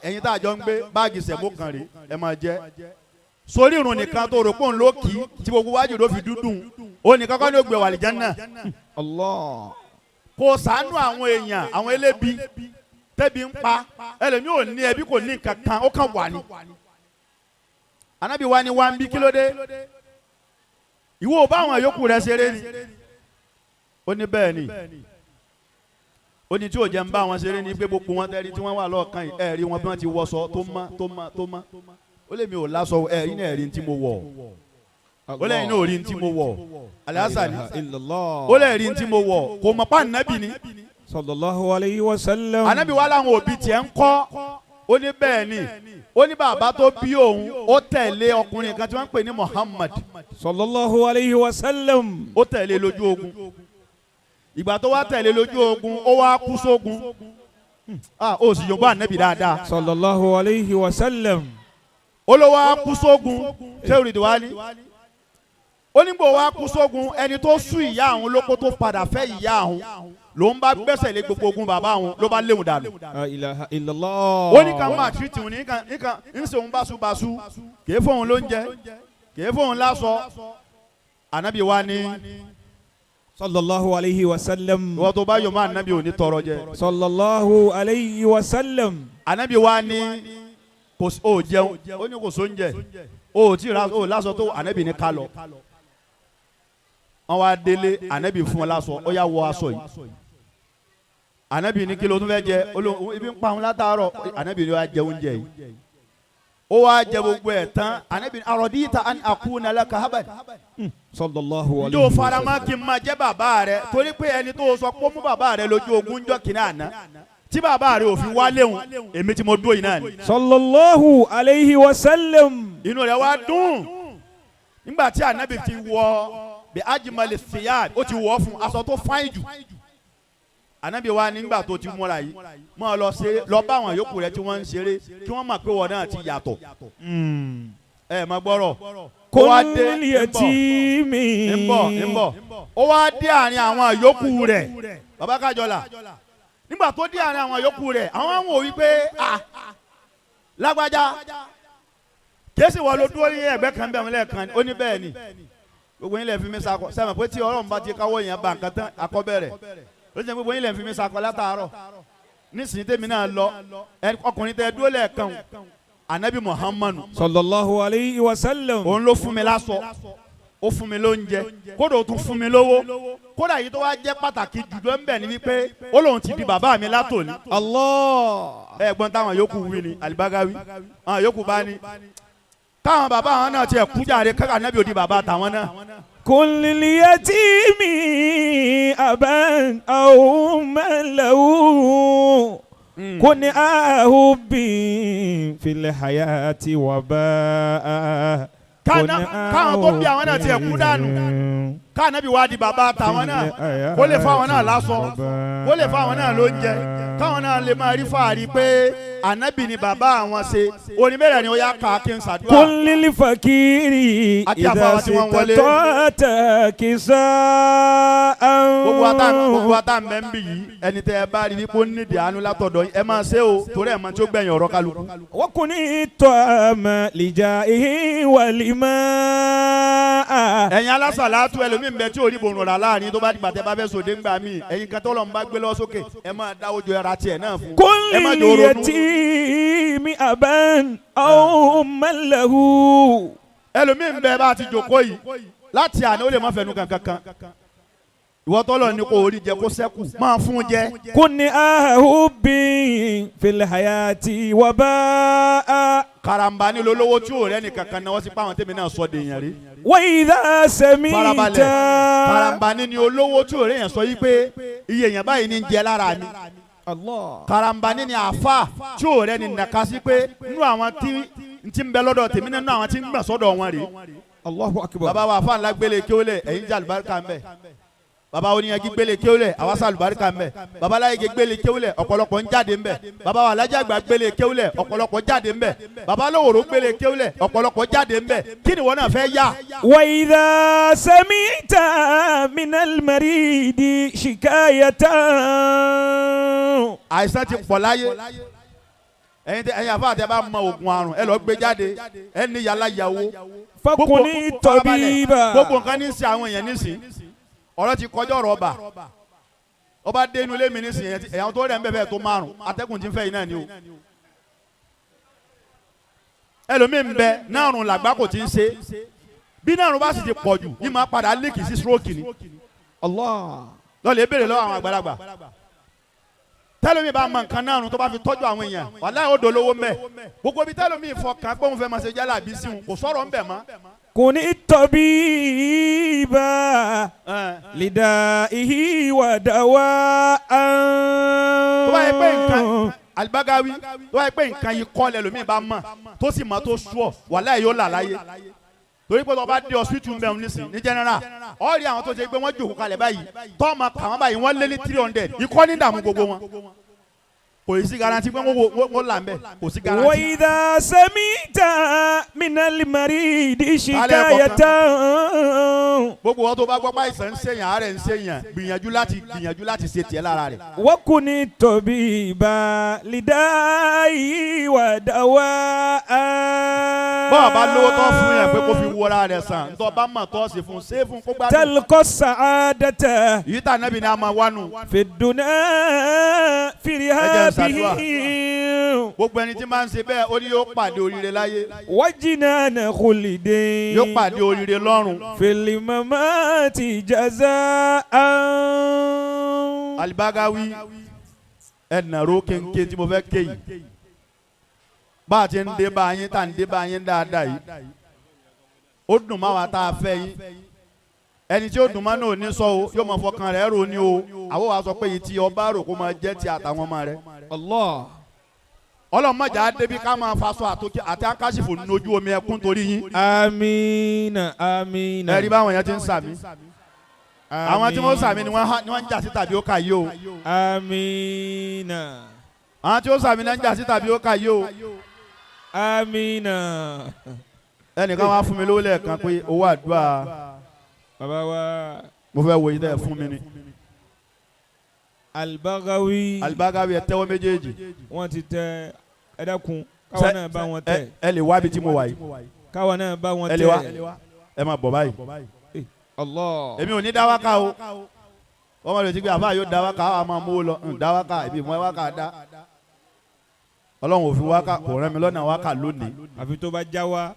[SPEAKER 3] Ẹ̀yin tá a jọ ń gbé báàgì sẹ̀mó kan rè, ẹ máa jẹ sórí irun nìkan tó rò pé òun ló kì í tí gbogbo wájú ló fi dúdú, ó nìkan kọ́ ni ó gbé wà àlìjánnà.
[SPEAKER 1] Allah.
[SPEAKER 3] Kò ṣàánú àwọn èèyàn, àwọn elébi tẹ́bi ń pa ẹlòmíì, ò ní ẹbí, kò ní nǹkan kan, ó kàn wà ní. Anabi wa ni wa ń bí, kí ló dé? Ìwọ ò bá àwọn yòókù rẹ ṣeré ni? Ó ní bẹ́ẹ̀ ni. Ó ní tí ò jẹ́ ń bá wọn ṣeré ni pé gbogbo wọn tẹ́rí tí wọ́n wà lọ́ọ̀kan yìí, ẹ̀rí wọn bí wọ́n ti wọṣọ tó mọ́ tó mọ́ tó mọ́. Ó lè mi ò láṣọ, ẹ̀rí náà ẹ̀rí tí mo wọ̀. Ó lẹ́yìn náà ò rí tí mo wọ̀, alásàní.
[SPEAKER 1] La ilaha illallah.
[SPEAKER 3] Ó lẹ́yìn rí tí mo wọ̀, kò mọ̀ pa ànábì ni.
[SPEAKER 1] Sallallahu alayhi wa sallam.
[SPEAKER 3] Ànábì wa láwọn òbí tiẹ̀ ń kọ́? Ó ní bẹ́ẹ̀ ni. Ó ní bàbá tó bí òun, ó tẹ̀lé ọkùnrin kan tí wọ́n ń pè ní Muhammad.
[SPEAKER 1] Sallallahu alayhi wa sallam.
[SPEAKER 3] Ó tẹ̀lé lójú ogun. Ìgbà tó wá tẹ̀lé lójú ogun, ó wá kú sógun. Ah, ó sì yọ̀nbọ̀ ànábì dáadáa.
[SPEAKER 1] Sallallahu alayhi wa sallam.
[SPEAKER 3] Olówó akúsógun ṣé olùdí wa ni onígbò wa kú sógun, ẹni tó sú ìyá àwọn lóko tó padà fẹ́ ìyá àwọn ló ń bá gbẹ́sẹ̀ lé gbogbo ogun bàbá àwọn, ló bá léwu dànù.
[SPEAKER 1] La ilaha illallah.
[SPEAKER 3] Ó ní ká máa tìrìtì òun nìkan ń ṣe òun báṣubàṣu, kìí fóun lóúnjẹ, kìí fóun láṣọ. Ànábì wa ní
[SPEAKER 1] Sallallahu alayhi wa sallam.
[SPEAKER 3] Ìwọ tó bá yọ̀ mọ́ ànábì, ò ní tọrọ jẹ.
[SPEAKER 1] Sallallahu alayhi wa sallam.
[SPEAKER 3] Ànábì wa ní kò sí, ó jẹun, ó ní kò sóúnjẹ, ó tí ra ó láṣọ tó. Ànábì ní ká lọ. Wọ́n wá délé, ànábì fún wọn láṣọ, ó yá, wọ aṣọ yìí. Ànábì ní kí ló tún fẹ́ jẹ? Ó lóun ibi ń pa òun látàárọ̀. Ànábì ní wàá jẹ oúnjẹ yìí. Ó wá jẹ gbogbo ẹ̀ tán. Ànábì ní أرضيت أن أكون لك أبا.
[SPEAKER 1] Sallallahu alayhi
[SPEAKER 3] Njó
[SPEAKER 1] wa
[SPEAKER 3] farama
[SPEAKER 1] sallam.
[SPEAKER 3] kí n máa jẹ́ bàbá rẹ, torí pé ẹni tó sọ pé ó mú bàbá rẹ lójú ogun jọ kìnnà àná tí bàbá rẹ ò fi wá léhùn, èmi tí mo dúró yìí náà ni.
[SPEAKER 1] Sallallahu alayhi wa sallam.
[SPEAKER 3] Inú rẹ̀ wá dùn nígbà tí ànábì ti wọ bí أجمل الثياب, ó ti wọ̀ fún aṣọ tó fine jù. Ànábì wa nígbà tó ti múra yìí, mọ́ ọ lọ ṣe, lọ bá àwọn yòókù rẹ tí wọ́n ń ṣeré, kí wọ́n mọ̀ pé wọ́n náà ti yàtọ̀. Ẹ mọ gbọ́rọ̀, ó wá dé
[SPEAKER 1] Kun
[SPEAKER 3] ń bọ̀,
[SPEAKER 1] yatimi.
[SPEAKER 3] ń bọ̀, ń bọ̀. Ó wá dé àárín àwọn yòókù rẹ̀, bàbá Kájọlà. Nígbà tó dé àárín àwọn yòókù rẹ̀, àwọn wò wípé, ah, lágbájá kèésì wọ́n ló dúró ní ẹ̀gbẹ́ kan bẹ́ẹ̀ lẹ́ẹ̀kan. Ó ní bẹ́ẹ̀ ni, gbogbo yín lè fi mí sakọ sẹ́mi pé tí Ọlọ́run bá ti káwọ́ yẹn bá nǹkan tán akọ́bẹ̀rẹ̀ ó sì ní gbogbo yín lè fi mí sakọ látàárọ̀. Nísìnyí tèmi náà lọ, ọkùnrin tẹ dúró lẹ́ẹ̀kan, anabi Muhammadu
[SPEAKER 1] Sallallahu alayhi wa sallam.
[SPEAKER 3] òun ló fún mi láṣọ, ó fún mi lóúnjẹ, kódà ó tún fún mi lówó. Kódà yìí tó wá jẹ́ pàtàkì jùlọ ń bẹ̀ ni wípé ó lóun ti di bàbá mi látòní.
[SPEAKER 1] Allah.
[SPEAKER 3] Ẹ̀gbọ́n táwọn yòókù wí ni Alibagawi, àwọn yòókù bá ní káwọn bàbá àwọn náà tiẹ̀ kú jáde, káka anabi ò di bàbá tàwọn náà.
[SPEAKER 1] Kun lil-yatimi aban aw man lahu. Kun ahubi fil hayati wabaa.
[SPEAKER 3] Káwọn tó bí àwọn náà tiẹ̀ kú dànù, ká anabi wá di bàbá tàwọn náà, kó lè fáwọn náà láṣọ, kó lè fáwọn náà lóúnjẹ, káwọn náà lè máa rí fàárí pé anabi ni bàbá àwọn ṣe. Onímẹ̀rẹ̀ ni ó yá ká kí n ṣàdúrà.
[SPEAKER 1] Kun lil-fakiri
[SPEAKER 3] Àti àfàwà tí wọ́n wọlé.
[SPEAKER 1] استطعت كساء.
[SPEAKER 3] Gbogbo wa tá ń bẹ ń bì yìí, ẹni tẹ ẹ bá rí wípé ó nídìí àánú látọ̀dọ̀ yín, ẹ máa ṣe o, torí ẹ̀ máa tí ó gbẹ̀yìn ọ̀rọ̀ kálukú.
[SPEAKER 1] وكن الطعام لجائه والماء.
[SPEAKER 3] Ẹ̀yin alásàlátù, ẹlòmíì ń bẹ tí orí bòrùn rà láàrin tó bá dìgbà tẹ bá fẹ́ sòdé ńgbà míì. Ẹ̀yin kan tó lọ́n bá gbé lọ sókè, ẹ máa dáwọ́ jọ ẹra tiẹ̀ náà fún.
[SPEAKER 1] كن
[SPEAKER 3] Ẹ má jò ronú.
[SPEAKER 1] لليتيم أبا أو من له.
[SPEAKER 3] Ẹlòmíì ń bẹ bá a ti jòkó yìí láti àná, ó lè má fẹnu kankan kan. Ìwọ tọ́lọ̀ ní kò orí jẹ kó sẹ́kù, máa fún jẹ.
[SPEAKER 1] كن أحب في الحياة وباء.
[SPEAKER 3] Karambani lolówó tí ò rẹ́ nìkan kan náà wọ́n sì pa àwọn tèmi náà sọ dèèyàn rí.
[SPEAKER 1] وإذا سمعت.
[SPEAKER 3] Farabalẹ̀, karambani ni olówó tí ò rẹ́ yẹn sọ yìí pé iye yẹn báyìí ní ń jẹ lára mi.
[SPEAKER 1] Allah.
[SPEAKER 3] Karambani ni àfa tí ò rẹ́ ni nàka sí pé nínú àwọn tí n ti ń bẹ lọ́dọ̀ tèmi nínú àwọn tí ń gbà sọ́dọ̀ wọn rèé.
[SPEAKER 1] Allahu akbar.
[SPEAKER 3] Bàbá wa àfa ńlá gbélé kéwélé, ẹ̀yin jẹ́ àlùbáríkà ń bẹ. Bàbá oníyanjú gbélé kéwélé, àwa sá àlùbáríkà ń bẹ. Bàbá aláyege gbélé kéwélé, ọ̀pọ̀lọpọ̀ ń jáde ń bẹ. Bàbá wa alájà àgbà gbélé kéwélé, ọ̀pọ̀lọpọ̀ jáde ń bẹ. Bàbá lówòrò gbélé kéwélé, ọ̀pọ̀lọpọ̀ jáde ń bẹ. Kí ni wọn náà fẹ́ yá?
[SPEAKER 1] وإذا سمعت من المريض شكاية.
[SPEAKER 3] Àìsàn ti pọ̀ láyé. Ẹ̀yin tẹ ẹ̀yin àfa àti ẹ bá mọ oògùn àrùn, ẹ lọ gbé jáde, ẹ ní yàrá yàwó.
[SPEAKER 1] فكن الطبيب.
[SPEAKER 3] Gbogbo nǹkan ní í ṣe àwọn èèyàn nísìn, ọ̀rọ̀ ti kọjá ọ̀rọ̀ ọba. Ọba dé inú ilé mi nísìn, ẹ̀yàn tó rẹ̀ ń bẹ̀ bẹ́ẹ̀ tó márùn, atẹ́gùn ti ń fẹ́ yìí náà ni o. Ẹlòmíì ń bẹ náàrùn làgbá kò ti ń ṣe bí náàrùn bá sì ti pọ̀ jù yìí máa padà líkì sí stroke ni.
[SPEAKER 1] Allah.
[SPEAKER 3] Lọ́ọ̀lẹ́ béèrè lọ́wọ́ àwọn àgbàlagbà. Tẹ́lómi bá mọ nǹkan náàrùn tó bá fi tọ́jú àwọn èèyàn, wàláhì ó dolówó ń bẹ̀. Gbogbo ibi tẹ́lómi fọkàn pé òun fẹ́ máa ṣe jálàbí sí òun, kò sọ̀rọ̀ ń bẹ̀ mọ́.
[SPEAKER 1] كن الطبيب لدائه ودواء.
[SPEAKER 3] Tó bá yẹ pé nǹkan Alibagawi, tó bá yẹ pé nǹkan yìí kọ́ lẹ́lòmíì bá mọ̀ tó sì mọ̀ tó sùọ̀, wàláhì yóò là láyé, torí pé tó bá dé hospital ń bẹ̀ nísìn ní general, ó rí àwọn tó ṣe pé wọ́n jòkó kalẹ̀ báyìí, tó ma kà wọ́n báyìí, wọ́n lé ní 300, ikọ́ ní dààmú gbogbo wọn. Kò sí garanti pé wọ́n là ń bẹ̀, kò sí garanti.
[SPEAKER 1] وإذا سمعت من المريض شكاية
[SPEAKER 3] Gbogbo wọn tó bá gbọ́ pé àìsàn ń ṣèyàn, àárẹ̀ ń ṣèyàn, gbìyànjú láti ṣe tiẹ̀ lára rẹ̀.
[SPEAKER 1] وكن الطبيب لدائي ودواء.
[SPEAKER 3] Bọ́ọ̀ bá lówó tó fún yẹn pé kó fi wọra rẹ̀ sàn, ntọ́ bá mọ̀ tó ṣe fún, ṣé fún kó gbádùn.
[SPEAKER 1] تلقى السعادة
[SPEAKER 3] Yìí tà nábì ni a máa wánu.
[SPEAKER 1] في الدنيا في
[SPEAKER 3] Ẹ jẹ́ n ṣàdúrà.
[SPEAKER 1] رهابه
[SPEAKER 3] Gbogbo ẹni tí máa ń ṣe bẹ́ẹ̀, ó ní yóò pàdé oríire láyé,
[SPEAKER 1] وجنان خلد
[SPEAKER 3] yóò pàdé oríire lọ́run.
[SPEAKER 1] في الممات جزاء.
[SPEAKER 3] Alibagawi, ẹnàró kéńké tí mo fẹ́ ké yìí, bá a ti ń dé bá yín, tá à ń dé bá yín dáadáa yìí, ó dùn má wa tá a fẹ́ yín. Ẹni tí ó dùn má náà ò ní sọ o, yóò mọ fọkàn rẹ̀ rò ní o. Àwọn wa sọ pé yìí tí ọba rò kó máa jẹ́ ti àtàwọn ọmọ rẹ̀.
[SPEAKER 1] Allah.
[SPEAKER 3] Ọlọ́mọdé á débi ká máa faṣọ àtòkè àti akáṣífò nójú omi ẹkún torí yín.
[SPEAKER 1] Amina, amina.
[SPEAKER 3] Ẹ̀rí báwọn yẹn ti ń sàmí, àwọn tí wọ́n sàmí ni wọ́n ń jà sí tàbí ó kà yìí o.
[SPEAKER 1] Amina.
[SPEAKER 3] Àwọn tí ó sàmí náà ń jà sí tàbí ó kà yìí o.
[SPEAKER 1] Amina.
[SPEAKER 3] Ẹnìkan wá fún mi lówó lẹ́ẹ̀kan pé owó àdúrà.
[SPEAKER 1] Bàbá wa.
[SPEAKER 3] Mo fẹ́ wo yìí tẹ́ ẹ fún mi ni.
[SPEAKER 1] Albagawi.
[SPEAKER 3] Alibagawi, ẹ tẹ́wọ́ méjèèjì.
[SPEAKER 1] Wọ́n ti tẹ, ẹ dákun, káwọn náà bá wọn tẹ.
[SPEAKER 3] Ẹ lè wá ibi tí mo wà yìí.
[SPEAKER 1] Káwọn náà bá wọn
[SPEAKER 3] Ẹ lè wá.
[SPEAKER 1] tẹ.
[SPEAKER 3] Ẹ máa bọ̀ báyìí.
[SPEAKER 1] Allah.
[SPEAKER 3] Èmi ò ní dáwáká o. Wọ́n máa lè ti gbé àbá yóò dáwáká, àwọn máa mú lọ ń dáwáká ibi ìmọ̀ wáká dá. Ọlọ́run ò fi wáká kò rán mi lọ́nà wáká lónìí.
[SPEAKER 1] Àfi tó bá já wa.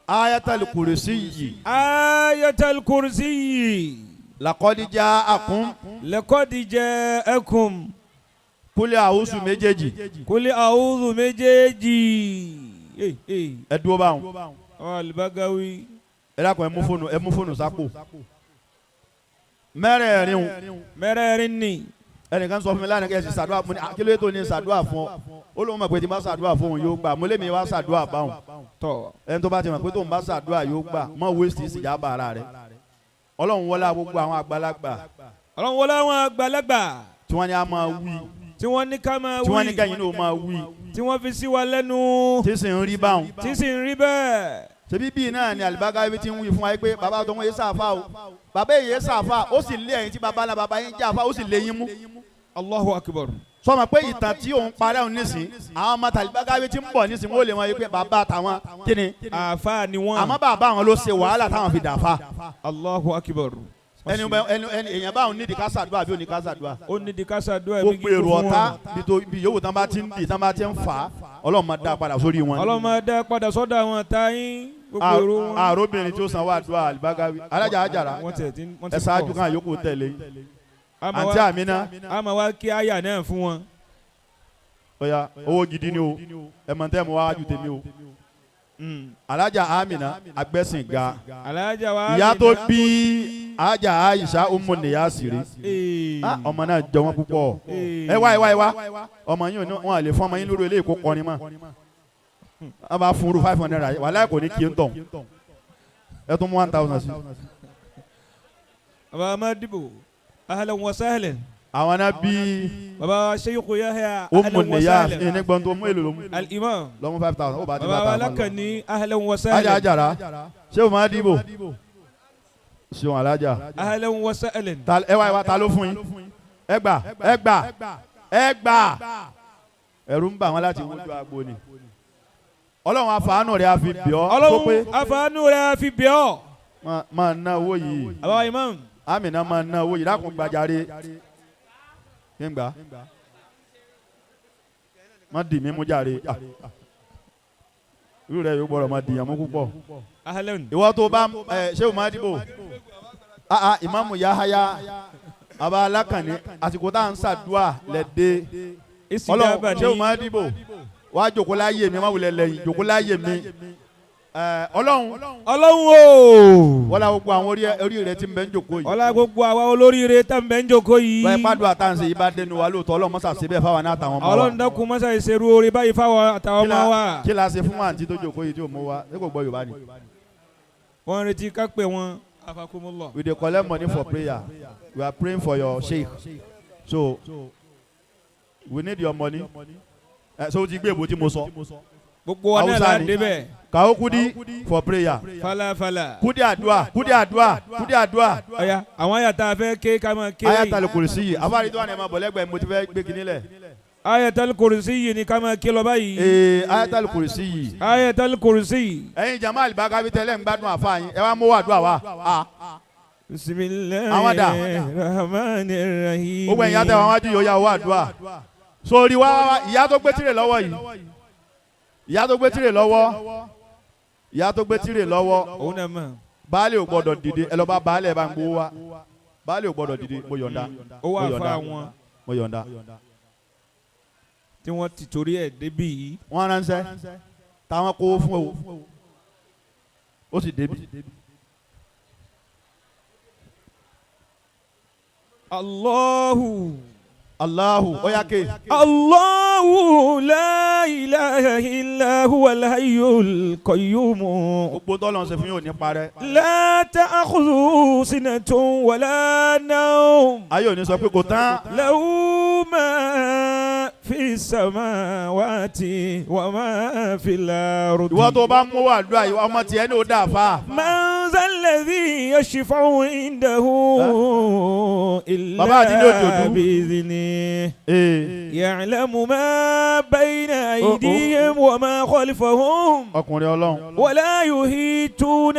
[SPEAKER 3] Ayatul Kursi yìí.
[SPEAKER 1] Ayatul Kursi.
[SPEAKER 3] Laqad ja'akum.
[SPEAKER 1] Laqad ja'akum.
[SPEAKER 3] Kúlẹ̀ àwùsù méjèèjì.
[SPEAKER 1] Kuli a'udhu méjèèjì.
[SPEAKER 3] Ẹ dúró báwọn.
[SPEAKER 1] Ọ Albagawi.
[SPEAKER 3] Ẹ dákun, ẹ mú fóònù sápò mẹ́rẹ̀ẹ̀rin o.
[SPEAKER 1] Mẹ́rẹ̀ẹ̀rin ni.
[SPEAKER 3] Ẹnìkan sọ fún mi lánàá kí ẹ sì ṣàdúrà fún mi. Kí ló tó ní ṣàdúrà fún ọ? Ó lóun mọ̀ pé tí n bá ṣàdúrà fún òun yóò gbà. Mo lémi wá ṣàdúrà báwọn.
[SPEAKER 1] Tọ.
[SPEAKER 3] Ẹni tó bá ti mọ̀ pé tóun bá ṣàdúrà yóò gbà, mọ̀ wéṣì ìsìjàbà ara rẹ̀. Ọlọ́run wọlé gbogbo àwọn àgbàlagbà
[SPEAKER 1] Ọlọ́run wọlé àwọn àgbàlagbà
[SPEAKER 3] tí wọ́n ní a máa wí,
[SPEAKER 1] tí wọ́n ní ká máa wí,
[SPEAKER 3] tí wọ́n ní kẹ́yìn náà máa wí,
[SPEAKER 1] tí wọ́n fi sí wa lẹ́nu,
[SPEAKER 3] tí sì ń rí báwọn.
[SPEAKER 1] Tí sì ń rí bẹ́ẹ̀.
[SPEAKER 3] Ṣebí bíi náà ni Alibagawi ti ń wí fún wa pé bàbá tó ń yé sàfà o, bàbá èyí sàfà, ó sì lé ẹ̀yìn tí bàbá ńlá bàbá yín jẹ́ àfà, ó sì lé yín mú.
[SPEAKER 1] Allahu akbar.
[SPEAKER 3] Sọmọ pé ìtàn tí òun parẹ́ òun nísìn, àwọn ọmọ tàlíbágáwé tí ń bọ̀ nísìn, wọ́n lè mọ̀ yìí pé bàbá tàwọn kí ni.
[SPEAKER 1] Àáfàá ni wọ́n.
[SPEAKER 3] Àmọ́ bàbá àwọn ló ṣe wàhálà táwọn fi dàáfà.
[SPEAKER 1] Allahu akbar.
[SPEAKER 3] Ẹni ẹni ẹni èèyàn báwọn nídìí ká ṣàdúrà bí òní ká ṣàdúrà.
[SPEAKER 1] Ó ní di ká ṣàdúrà ẹ̀mí
[SPEAKER 3] Gbogbo èrò ọ̀tá bí tó bí yòówù tán bá ti ń dì, tán bá ti ń fà á, Ọlọ́run máa dá padà sórí wọn.
[SPEAKER 1] Ọlọ́run máa dá padà sọ́dọ̀ àwọn táyín gbogbo èrò wọn.
[SPEAKER 3] Àròbìnrin tí ó sanwó àdúrà Alibagawi, alájà àjàrà,
[SPEAKER 1] Wọ́n tẹ̀ tí wọ́n ti
[SPEAKER 3] ẹ ṣáájú
[SPEAKER 1] pọ̀.
[SPEAKER 3] kan yòókù tẹ̀lé.
[SPEAKER 1] A máa
[SPEAKER 3] Àǹtí Àmínà.
[SPEAKER 1] A máa wá kí àyà náà fún wọn.
[SPEAKER 3] Ọ̀ya, owó gidi ni o, ẹ mọ̀ tẹ́ mo wá ju tèmi o. Alájà Amina agbẹ́sìn ga.
[SPEAKER 1] Alájà wa.
[SPEAKER 3] Ìyá tó bí alájà Aisha Umu Niyasiri.
[SPEAKER 1] Ee.
[SPEAKER 3] Ah, ọmọ náà jọ wọn púpọ̀.
[SPEAKER 1] Ee.
[SPEAKER 3] Ẹ wá, ẹ wá, ẹ wá, ọmọ yín ò ní wọn à lè fún ọmọ yín lórí eléyìí kó kọrin mọ́. Wọn bá fún un 500 wàhálà kò ní kí n tọ̀, ẹ tún mú 1,000 sí.
[SPEAKER 1] Baba Madibo, ahlan wa sahlan.
[SPEAKER 3] Àwọn náà bí
[SPEAKER 1] Baba Sheikh Yahya,
[SPEAKER 3] Umu
[SPEAKER 1] ahlan wa
[SPEAKER 3] Niyas
[SPEAKER 1] sahlan.
[SPEAKER 3] ní gbọ́n tó mú èlò ló mú.
[SPEAKER 1] Al-Imam.
[SPEAKER 3] Lọ́mú 5,000 ó bá ti
[SPEAKER 1] Baba
[SPEAKER 3] 5,000 lọ.
[SPEAKER 1] Alakani, ahlan wa
[SPEAKER 3] Alájà
[SPEAKER 1] sahlan.
[SPEAKER 3] Àjàrà, ṣé o máa dìbò ṣeun alájà?
[SPEAKER 1] Ahlan wa sahlan.
[SPEAKER 3] Ẹ wá, ẹ wá, ta ló fún yín? Ẹ gbà, ẹ gbà, ẹ gbà. Ẹ̀rù ń bà wọ́n láti wojú agbo ni. Ọlọ́run àfàánù rẹ̀ àfi bì ọ́ tó pé.
[SPEAKER 1] Ọlọ́run àfàánú rẹ̀ fi bẹ̀ ọ́.
[SPEAKER 3] Máa ná owó yìí.
[SPEAKER 1] Baba Imam.
[SPEAKER 3] Amina, máa ná owó yìí, lákùn gbàjáre kí n gbà má dì mí mú járe. Ah. Irú rẹ̀ yóò gbọ́dọ̀ máa dìyàn mú púpọ̀.
[SPEAKER 1] Ahlan.
[SPEAKER 3] Ìwọ tó bá ẹ ṣé o máa dìbò, ah ah, ìmáàmù Yahaya, àbá alákànní, àsìkò tá à ń ṣàdúà lẹ́dẹ́.
[SPEAKER 1] Isijaba
[SPEAKER 3] Ọlọ́run, ṣé o
[SPEAKER 1] ni.
[SPEAKER 3] máa dìbò wàá jòkó láyé mi, má wulẹ̀ lẹ́yìn, jòkó láyé mi. Ẹ Ọlọ́run.
[SPEAKER 1] Ọlọ́run o.
[SPEAKER 3] Wọ́n la gbogbo àwọn orí rẹ ti ń bẹ ń jòkó yìí.
[SPEAKER 1] Ọlá gbogbo àwa olóríire tá n bẹ ń jókòó yìí.
[SPEAKER 3] Báyìí pàdùn àtàǹsẹ̀ yìí bá dénú wa lóòótọ́, Ọlọ́run mọ́sà síbẹ̀ fáwọn náà àtàwọn ọmọ wa.
[SPEAKER 1] Ọlọ́run dákun mọ́sá ìṣerú oore báyìí fáwọn àtàwọn ọmọ wa.
[SPEAKER 3] Kí la ṣe fún àǹtí tó jòkó yìí tí ò mú wa? Ṣé kò gbọ́ Yorùbá ni?
[SPEAKER 1] Wọ́n ń retí ká pè wọ́n. Afakumullah.
[SPEAKER 3] We dey collect money for prayer. We are praying for your sheikh, so We need your money. Ẹ so ti gbé èbó tí mo sọ.
[SPEAKER 1] Gbogbo wa náà
[SPEAKER 3] Hausa
[SPEAKER 1] la
[SPEAKER 3] ni.
[SPEAKER 1] débẹ̀.
[SPEAKER 3] Kàó kudi for prayer.
[SPEAKER 1] Falafala.
[SPEAKER 3] Kudi àdúrà, kudi àdúrà, kudi àdúrà.
[SPEAKER 1] Ọ̀ya àwọn àyàtà fẹ́ ké ká máa ké.
[SPEAKER 3] Ayatal Kursi yìí, afárí tó wà ní ẹ̀ máa bọ̀ lẹ́gbẹ̀ẹ́ mo ti fẹ́ gbé kinní lẹ̀.
[SPEAKER 1] Ayatal Kursi yìí ni ká máa ké lọ báyìí.
[SPEAKER 3] Ee, Ayatal Kursi yìí.
[SPEAKER 1] Ayatal Kursi.
[SPEAKER 3] Ẹ̀yin jama alibakabi tẹ́lẹ̀ ń gbádùn àfa yín, ẹ wá mú wàdúrà wa. Ah,
[SPEAKER 1] Bisimilahi
[SPEAKER 3] Àwọn dà?
[SPEAKER 1] rahmani rahim.
[SPEAKER 3] Gbogbo ẹ̀yin àtẹ̀wọ̀n wájú yóò yá owó àdúrà. Sórí wá wá, ìyá tó gbé tirẹ̀ lọ́wọ́ yìí. Ìyá tó gbé tirẹ̀ lọ́wọ́. Ìyá tó gbé tirẹ̀ lọ́wọ́.
[SPEAKER 1] Òun náà mọ̀.
[SPEAKER 3] Baálé ò gbọ́dọ̀ dìde, ẹ lọ bá baálé ẹ bá ń gbowó wa. Baálé ò gbọ́dọ̀ dìde, mo yọ̀ǹda.
[SPEAKER 1] Ó wà
[SPEAKER 3] Mo yọ̀ǹda.
[SPEAKER 1] fa wọn
[SPEAKER 3] Mo yọ̀ǹda.
[SPEAKER 1] tí wọ́n ti torí ẹ̀ débì yìí.
[SPEAKER 3] Wọ́n ránṣẹ́ táwọn kówó fún o. Ó sì débi.
[SPEAKER 1] Allahu.
[SPEAKER 3] Allahu ó yá ké.
[SPEAKER 1] Allahu la ilaha illa huwa al-hayyul qayyum.
[SPEAKER 3] Gbogbo tọ́lọ̀ ń ṣe fún yóò ní parẹ́.
[SPEAKER 1] La ta'khudhuhu sinatun wala nawm.
[SPEAKER 3] Ayé ò ní sọ pé kò tán.
[SPEAKER 1] Lahu ma fi samawati wa ma fil ardi.
[SPEAKER 3] Ìwọ tó bá mú wàdúrà yìí, ọmọ tiẹ̀ ní o dà fa.
[SPEAKER 1] من ذا الذي يشفع عنده
[SPEAKER 3] Bàbá àti ní
[SPEAKER 1] إلا
[SPEAKER 3] òjòdú.
[SPEAKER 1] بإذنه
[SPEAKER 3] Ee.
[SPEAKER 1] يعلم ما بين أيديهم وما خلفهم
[SPEAKER 3] Ọkùnrin Ọlọ́run.
[SPEAKER 1] ولا يحيطون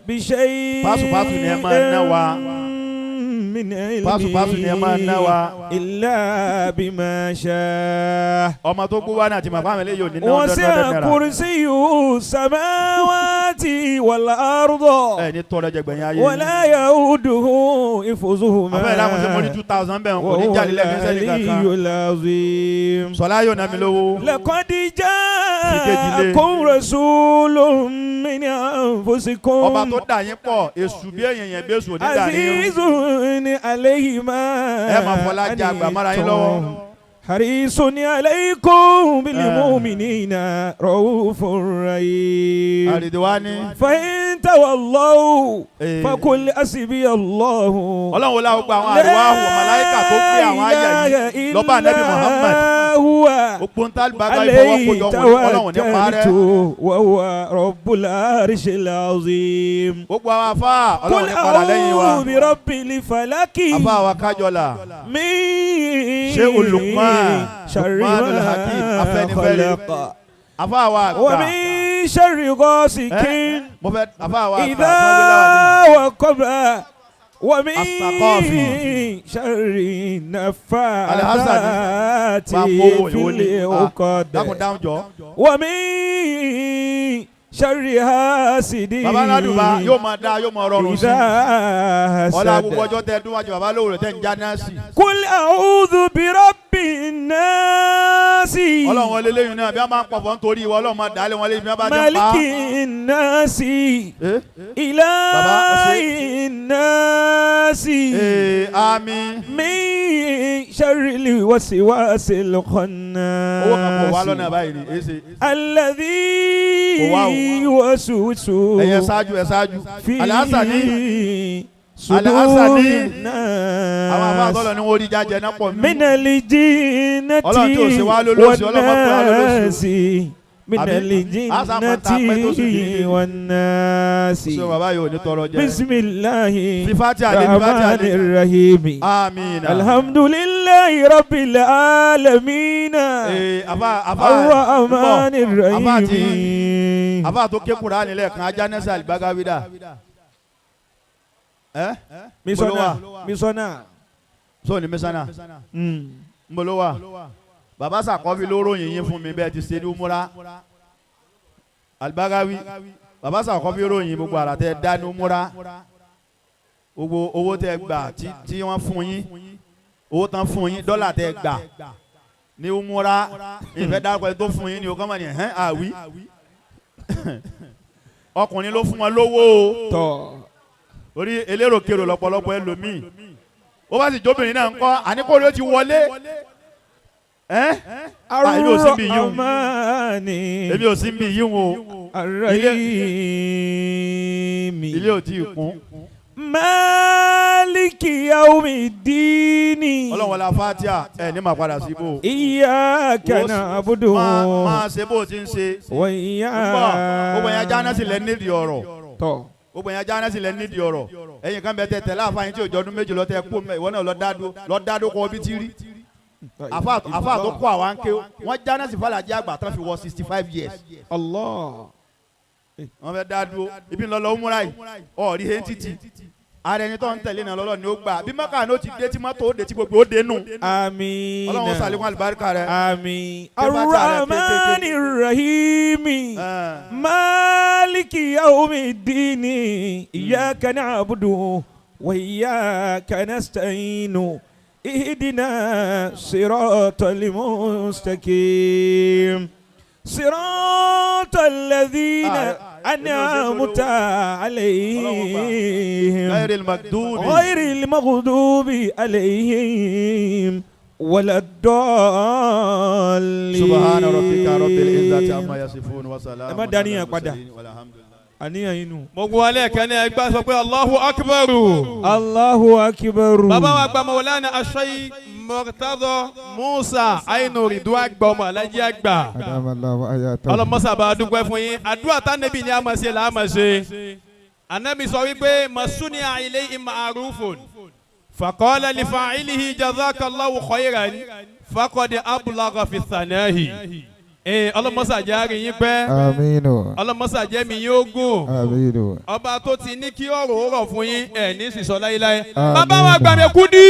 [SPEAKER 1] بشيء
[SPEAKER 3] Pásùpásù ni ẹ máa ná wa.
[SPEAKER 1] من علمه
[SPEAKER 3] Pásùpásù ni ẹ máa ná wa.
[SPEAKER 1] إلا بما شاء
[SPEAKER 3] Ọmọ tó gbó wá náà ti màmá mi lè yóò ní náà
[SPEAKER 1] وسع
[SPEAKER 3] hundred naira.
[SPEAKER 1] كرسيه السماوات والأرض
[SPEAKER 3] Ẹ ní tọrọ jẹgbẹ̀yìn ayé.
[SPEAKER 1] ولا يؤوده حفظهما
[SPEAKER 3] Àfẹ́ ìlànà ṣe mo ní 2,000 bẹ́ẹ̀ kò ní
[SPEAKER 1] وهو
[SPEAKER 3] jáde lẹ́nu sẹ́ni
[SPEAKER 1] العلي
[SPEAKER 3] kankan.
[SPEAKER 1] العظيم
[SPEAKER 3] Sọlá yóò ná mi lówó.
[SPEAKER 1] لقد
[SPEAKER 3] Ìkejì lé.
[SPEAKER 1] جاءكم رسول من أنفسكم
[SPEAKER 3] Ọba tó dà yín pọ̀, èṣù bí èèyàn yẹn bí èṣù ò ní dà yín rú.
[SPEAKER 1] عزيز عليه ما
[SPEAKER 3] Ẹ máa fọlá jẹ àgbà mára yín lọ́wọ́.
[SPEAKER 1] عنتم حريص عليكم بالمؤمنين رؤوف رحيم
[SPEAKER 3] Àrìdí wa ní.
[SPEAKER 1] فإن تولوا
[SPEAKER 3] Ee.
[SPEAKER 1] فقل حسبي الله
[SPEAKER 3] Ọlọ́run wo láwọn gba àwọn àríwá àwọn màláíkà tó gbé àwọn àyà yìí lọ́ba ànábì Muhammad.
[SPEAKER 1] هو
[SPEAKER 3] Gbogbo ń tálíbà ká
[SPEAKER 1] عليه
[SPEAKER 3] ìfọwọ́kojọ wọn Ọlọ́run ní parẹ́.
[SPEAKER 1] توكلت وهو رب العرش العظيم
[SPEAKER 3] Gbogbo àwọn afá Ọlọ́run
[SPEAKER 1] قل
[SPEAKER 3] ní padà lẹ́yìn wa.
[SPEAKER 1] أعوذ برب الفلك
[SPEAKER 3] Afá wa kájọlà.
[SPEAKER 1] من
[SPEAKER 3] Sheikh Lukman,
[SPEAKER 1] شر
[SPEAKER 3] Lukmanul Hakim,
[SPEAKER 1] ما
[SPEAKER 3] Afẹ́nifẹ́re.
[SPEAKER 1] خلق
[SPEAKER 3] Afá wa àgbà.
[SPEAKER 1] ومن شر غاسق
[SPEAKER 3] Mo fẹ́ afá wa àgbà.
[SPEAKER 1] إذا وقب ومن
[SPEAKER 3] الثقافي.
[SPEAKER 1] شر النفاثات
[SPEAKER 3] Máa mówó
[SPEAKER 1] في
[SPEAKER 3] ìwọ ni.
[SPEAKER 1] العقد
[SPEAKER 3] Dákun dáhùn jọ.
[SPEAKER 1] ومن شر حاسد
[SPEAKER 3] Bàbá Aládùbá yóò máa dá yóò máa rọrùn sí.
[SPEAKER 1] إذا
[SPEAKER 3] Ọlá gbogbo
[SPEAKER 1] حسد
[SPEAKER 3] ọjọ́ tẹ dún wájú bàbá lóòrè tẹ́ ń já náà sí.
[SPEAKER 1] قل أعوذ برب الناس
[SPEAKER 3] Ọlọ́run wọlé lẹ́yìn náà bí wọ́n máa ń pọ̀fọ́ nítorí ìwọ Ọlọ́run máa dàálé wọn lẹ́yìn bí wọ́n bá jẹ́ pa.
[SPEAKER 1] ملك الناس
[SPEAKER 3] Eh?
[SPEAKER 1] إله
[SPEAKER 3] ṣe-
[SPEAKER 1] الناس
[SPEAKER 3] Ee, àmín.
[SPEAKER 1] من شر الوسواس
[SPEAKER 3] Owó kan kò wá lọ́nà
[SPEAKER 1] الخناس
[SPEAKER 3] báyìí ni. Èsì.
[SPEAKER 1] الذي
[SPEAKER 3] Kò wá o.
[SPEAKER 1] يوسوس
[SPEAKER 3] Ẹ̀yẹ ṣáájú ẹ ṣáájú.
[SPEAKER 1] في
[SPEAKER 3] Alhassani.
[SPEAKER 1] صدور
[SPEAKER 3] Alhassani. Àwọn afá
[SPEAKER 1] الناس
[SPEAKER 3] àtọ́lọ̀ ni wọ́n rí jájẹ náà pọ̀ mí.
[SPEAKER 1] من الجنة
[SPEAKER 3] Ọlọ́run tí ò ṣe wá lólóṣì, Ọlọ́run má pè wá lólóṣì.
[SPEAKER 1] والناس من
[SPEAKER 3] Àbí? Àṣà máa ta pẹ́ tó sì
[SPEAKER 1] الجنة
[SPEAKER 3] dídí.
[SPEAKER 1] والناس
[SPEAKER 3] Ṣé bàbá yóò ní tọrọ jẹ?
[SPEAKER 1] بسم الله
[SPEAKER 3] Fífátì àlè fífátì
[SPEAKER 1] الرحمن
[SPEAKER 3] àlè.
[SPEAKER 1] الرحيم
[SPEAKER 3] Àmín.
[SPEAKER 1] الحمد لله رب العالمين
[SPEAKER 3] Ee, àfá àfá
[SPEAKER 1] الرحمن
[SPEAKER 3] àfá tí
[SPEAKER 1] الرحيم
[SPEAKER 3] àfá tó ké Kùránì lẹ́ẹ̀kan ajá nẹ́sà àlìbágáwídà. Ẹ́
[SPEAKER 1] misona misona
[SPEAKER 3] sọ ni mísánà. Nbolo wa. Bàbá Sàkọ́fí ló ròyìn yín fún mi bẹ́ẹ̀ ti ṣe ní umura. Àlìbágáwí. Bàbá Sàkọ́fí ròyìn gbogbo àrà tẹ dá ní umura. Gbogbo owó tẹ gbà tí wọ́n fún yín. Owó tán fún yín dọ́là tẹ gbà ní umura. Ìfẹ́ dárúkọ ẹni tó fún yín ni o kọ́ mọ̀ ní ẹ̀hẹ́n àwí. Ọkùnrin ló fún wọn lówó o.
[SPEAKER 1] tọ
[SPEAKER 3] Orí eléròkèrò lọ́pọ̀lọpọ̀ ẹlòmíì. Ó bá sì jóbìnrin náà ń kọ́ àníkó ló ti wọlé. Ẹ́ èmi ò sí bí yín o.
[SPEAKER 1] Ar-Rahmani
[SPEAKER 3] Èmi ò sí bí yín o.
[SPEAKER 1] Ar-Rahim
[SPEAKER 3] Ilé ò tí ì kún.
[SPEAKER 1] مالك يوم الدين
[SPEAKER 3] Ọlọ́run wọlé Fatia ẹ̀ ní màá padà sí ibò.
[SPEAKER 1] إياك نعبد
[SPEAKER 3] Máa ṣe bó o ti ń ṣe.
[SPEAKER 1] وإياك
[SPEAKER 3] Gbogbo yẹn ajá náà sì lẹ nídìí ọ̀rọ̀.
[SPEAKER 1] tọ́
[SPEAKER 3] Gbogbo yẹn ajá náà sì lẹ nídìí ọ̀rọ̀. Ẹ̀yin kan bẹ tẹ tẹ̀lé àfààní tí òjò ọdún méjì lọ tẹ kó mẹ ìwọ náà lọ dádó kọ bí ti rí. Àfà tó kó àwa ń ké wọ́n já náà sì fàlàjì àgbà tán fi wọ 65 years.
[SPEAKER 1] Allah.
[SPEAKER 3] Wọ́n fẹ́ dá dúró ibi ń lọ lọ múra yìí ọ̀rí he títì ara ẹni tó ń tẹ̀lé náà lọ́lọ́ ni ó gbà bí mọ́kà ní ó ti dé tí mọ́tò ó dé tí gbogbo ó dé nù.
[SPEAKER 1] Àmín.
[SPEAKER 3] Ọlọ́run ó ṣàlékún àlùbáríkà rẹ.
[SPEAKER 1] Àmín.
[SPEAKER 3] Kí bá ti àrẹ kéékèèké.
[SPEAKER 1] Ar-Rahmani Rahimi. Maliki yawmi dini. Iyyaka na'budu wa iyyaka nasta'inu. Ihdina siratal mustaqim. Siratal ladhina an'amta alayhim.
[SPEAKER 3] غير المغضوب
[SPEAKER 1] غير المغضوب عليهم ولا الضالين.
[SPEAKER 3] سبحان ربك رب العزة عما يصفون وسلام
[SPEAKER 1] Ẹ má dá níyàn padà.
[SPEAKER 3] على المرسلين والحمد لله.
[SPEAKER 1] Àníyàn inú.
[SPEAKER 2] Mo gun alẹ́ kan ní ẹgbẹ́ sọ pé Allahu Akbar.
[SPEAKER 1] Allahu akbar.
[SPEAKER 2] Bàbá wa gba Mawlana Aṣọ́yí Murtado Musa Ainu Ridwan àgbà ọmọ Alájí àgbà.
[SPEAKER 4] Adamallahu ayatahu.
[SPEAKER 2] Ọlọmọsà bá a dúpẹ́ fún yín. Àdúrà tánẹ́bì ni a máa ṣe là á máa ṣe. Ànábì sọ wípé Masuni ilayhi ma'rufun. Faqala li fa'ilihi jazakallahu khairan. Faqad ablagha fi thanahi. Ee ọlọmọsà jẹ́ àárín yín pẹ́.
[SPEAKER 4] Aminu.
[SPEAKER 2] Ọlọmọsà jẹ́ mi yóò gùn.
[SPEAKER 4] Aminu.
[SPEAKER 2] Ọba tó ti ní kí ọ̀rọ̀ ó rọ̀ fún yín ẹ̀ ní sísọ láíláí.
[SPEAKER 4] Àmín.
[SPEAKER 2] Bàbá wa gbà mí kú dí.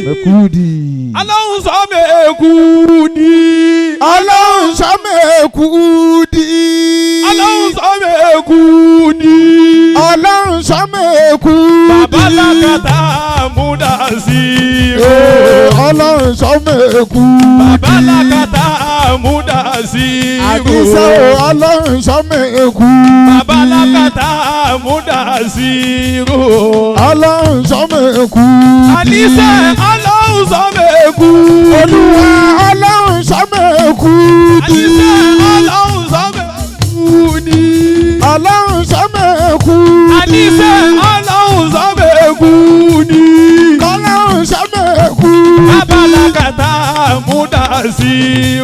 [SPEAKER 4] Mekudi.
[SPEAKER 2] Ọlọ́run sọ mi kú dí.
[SPEAKER 4] Ọlọ́run sọ mekudi.
[SPEAKER 2] Ọlọ́run sọ mi kú dí.
[SPEAKER 4] Ọlọ́run sọ mekudi.
[SPEAKER 2] Bàbá lákàtà múdà sí i.
[SPEAKER 4] Ọlọ́run sọ mekudi.
[SPEAKER 2] Bàbá lákàtà múdà sí i.
[SPEAKER 4] Àdìsá o, Ọlọ́run sọ mekudi.
[SPEAKER 2] Bàbá lákàtà múdà sí i.
[SPEAKER 4] Ọlọ́run sọ mekudi.
[SPEAKER 2] Àdìsá Ọlọ́run sọ mi kú.
[SPEAKER 4] Olúwa Ọlọ́run sọ mekudi.
[SPEAKER 2] Àdìsá Ọlọ́run sọ mi kú ní.
[SPEAKER 4] Ọlọ́run sọ mekudi.
[SPEAKER 2] Àdìsá Ọlọ́run sọ mi kú ní.
[SPEAKER 4] Ọlọ́run sọ mekudi.
[SPEAKER 2] Bàbá lákàtà múdà sí i.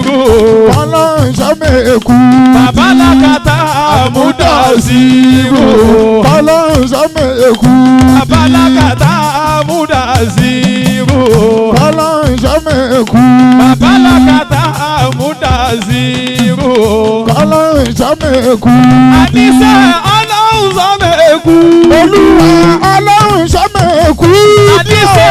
[SPEAKER 4] Ọlọ́run sọ mekudi.
[SPEAKER 2] Bàbá lákàtà múdà sí i.
[SPEAKER 4] Ọlọ́run sọ mekudi.
[SPEAKER 2] Bàbá lákàtà múdà sí i.
[SPEAKER 4] Ọlọ́run sọ mekudi.
[SPEAKER 2] Bàbá lákàtà múdà sí i.
[SPEAKER 4] Ọlọ́run sọ mekudi.
[SPEAKER 2] Àdìsá Ọlọ́run sọ mi kú.
[SPEAKER 4] Olúwa Ọlọ́run.